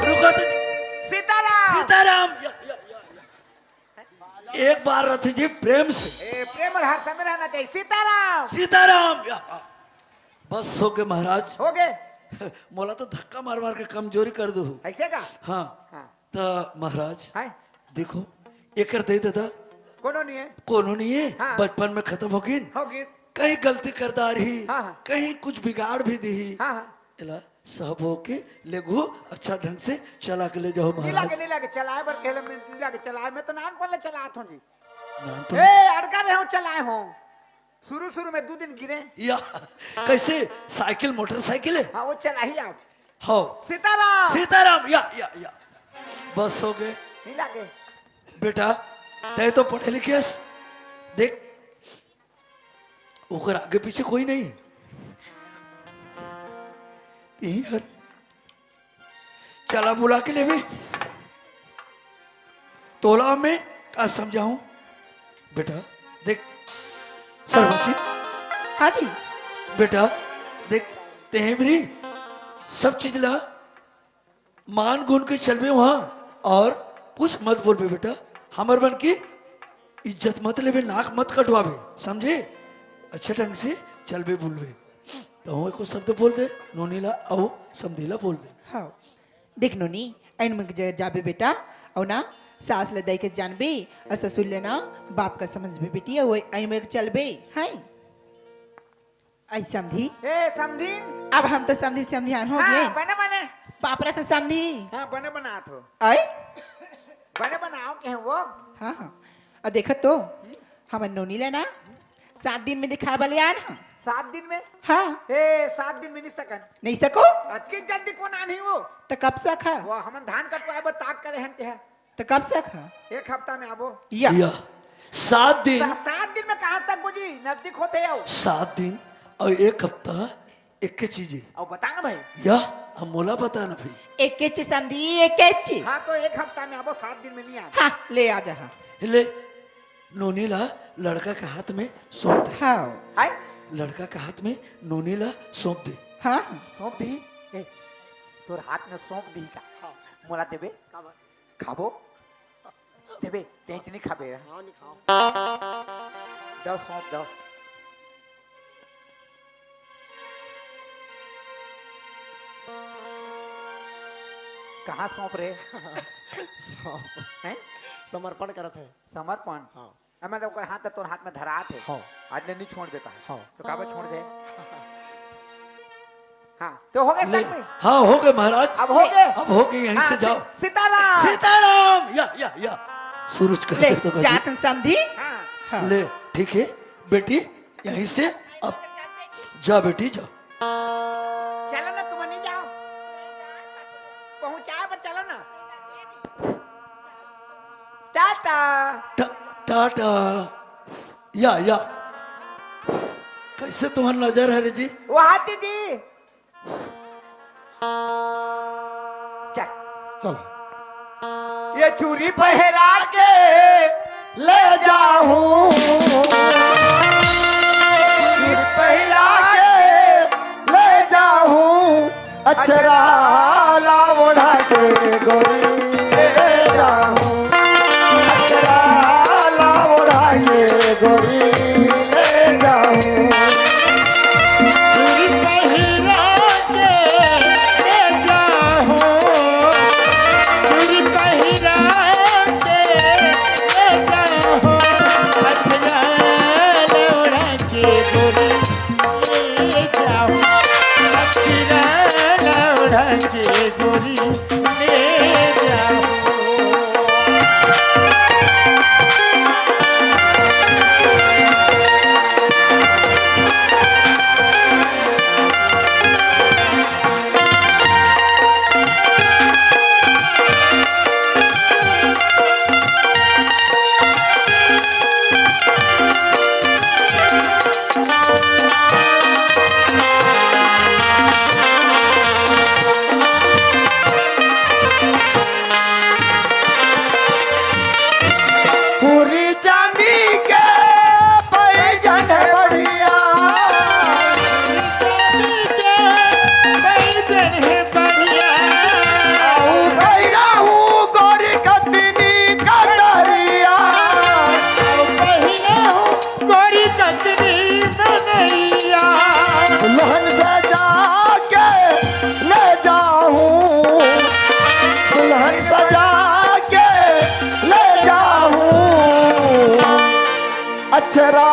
रुको तो जी। सीताराम। सीताराम। या, या, या, या। एक बार रथ जी प्रेम से। ए, प्रेम और हर समय रहना चाहिए। सीताराम। सीताराम। या, या। बस हो गे महाराज। हो गे। मोला तो धक्का मार मार के कमजोरी कर दो। ऐसे का? हाँ। हाँ। त महाराज, हैं? देखो, एकर दे ददा। कोनो नहीं है। कोनो नहीं है। हाँ। बचपन में खत्म हो गिन। हो गिस। कहीं गलती कर डारही, हाँ, हाँ। कहीं कुछ बिगाड़ भी दीही। हाँ, हाँ। एला सब होके लेगो, अच्छा ढंग से चला के ले जाओ नहीं महाराज। लागे, नहीं लागे, चलाए बर कहले में नहीं लागे, चलाए में तो नान पल्ले चलात हों जी। नान पल्ले ए, अड़का रहे हों, चलाए हों। शुरू शुरू में दू दिन गिरे। या, कैसे? साइकिल, मोटरसाइकिल है? हाँ, वो चला ही आप। हो। सीताराम। सीताराम, या, या, या। बस हो गे। नहीं लागे। बेटा, तय तो पढ़े लिखे हस। देख, ओकर आगे पीछे कोई नहीं। यही हर चला बुला के लेबे। तोला मैं का समझाऊं? बेटा, देख, सरपंची। हाँ जी। बेटा, देख, तें भी सब चीज ला मान गुन के चलबे वहाँ, और कुछ मत बोलबे बेटा, हमर मन की इज्जत मत लेबे, नाक मत कटवाबे, समझे? अच्छे ढंग से चलबे बोलबे। तो हूँ एको शब्द बोल दे, नोनी ला अउ समधी ला बोल दे। हाँ, देख नोनी, ऐन में ज-, जाबे बेटा, अउ ना सास ला दाई के जानबे, अउ ससुर ले ना बाप का समझबे बेटी, अउ ऐन में चलबे, हैं? आई समधी। ए, समधी। अब हम तो समधी समधियान हो हाँ, गए। बने, बने। पापरा के समधी। हाँ, बने बनात हो। आई? बने बनाओ के हैं वो। हाँ, हाँ। और देखत तो, हमर नोनी ला ना, सात दिन में दिखाए बर ले आन हा। सात दिन में? हाँ। ए, सात दिन में नहीं सकन। नहीं सको? अतकी जल्दी कोन आन ही वो? त कब सक हा? वो हमन धान कटवाए बर ताक करे हन ते हा। त कब सक हा? एक हफ्ता में आबो। या। या। सात दिन। सा-, सात दिन में कहाँ तक बुझी? नजदीक होते आओ। सात दिन अउ एक हफ्ता एके चीज हे। अउ बता ना भाई। या, अब मोला बता ना भाई। एके चीज समधी, एके चीज। हाँ, तो एक हफ्ता में आबो, सात दिन में नहीं आबो। हाँ, ले आ जा, हाँ। ले, नोनी ला लड़का के हाथ में सौंप दे। हाँ। हाय? लड़का के हाथ में नोनी ला सौंप दे। हाँ। सौंप दी? ए, तोर हाथ में सौंप दी का? हाँ। मोला देबे? का बात? खाबो? देबे, तेंच नहीं खाबे? हाँ, नहीं खाओ। जाओ, सौंप जाओ। कहाँ सौंप रे? सौंप। हैं? समर्पण करत हे। समर्पण? हाँ। अब मतलब ओकर हाथ तो तोर हाथ में धरात हे। हाँ। आज ले नहीं छोड़ देता है। हाँ। तो काबर छोड़ दे? हाँ, तो हो गए ले, सब में? हाँ, हो गए महाराज। अब हो गए? अब हो गए, यहीं हाँ, से जाओ। सी-, सीताराम। सीताराम, या, या, या। सूरज कर ले, दे तो कर दे। जात समधी। हाँ। हाँ। ले, ठीक है, बेटी, यहीं से अब जा बेटी, जा। चलो ना, तुम नहीं जाओ। पहुंचाए पर चलो ना। टाटा। टा-, टाटा। या, या। कैसे तुम्हार नजर है रे जी? वहाँ दीदी। चल। चलो। ये चूड़ी पहरा के ले जाऊं, चूड़ी पहरा के ले जाऊं, अचरा ला ओढ़ा के गोरी ले जाऊं, अचरा ला ओढ़ा के गोरी ले जाऊं। चूड़ी पहिरा के ले जाहूँ, चूड़ी पहिरा के ले जाहूँ, अचरा लौड़ा के गोरी ले जाहूँ, अचरा लौड़ा के गोरी ले जाहूँ। पूरी चांदी के पैजन बढ़िया, चांदी के पैजन है बढ़िया। अऊ पहिरा हूँ गोरी कतनी कतरिया, अऊ पहिरा हूँ गोरी कतनी मनैया। दुल्हन सजा के ले जाऊं, दुल्हन सजा के ले जाऊं, अचरा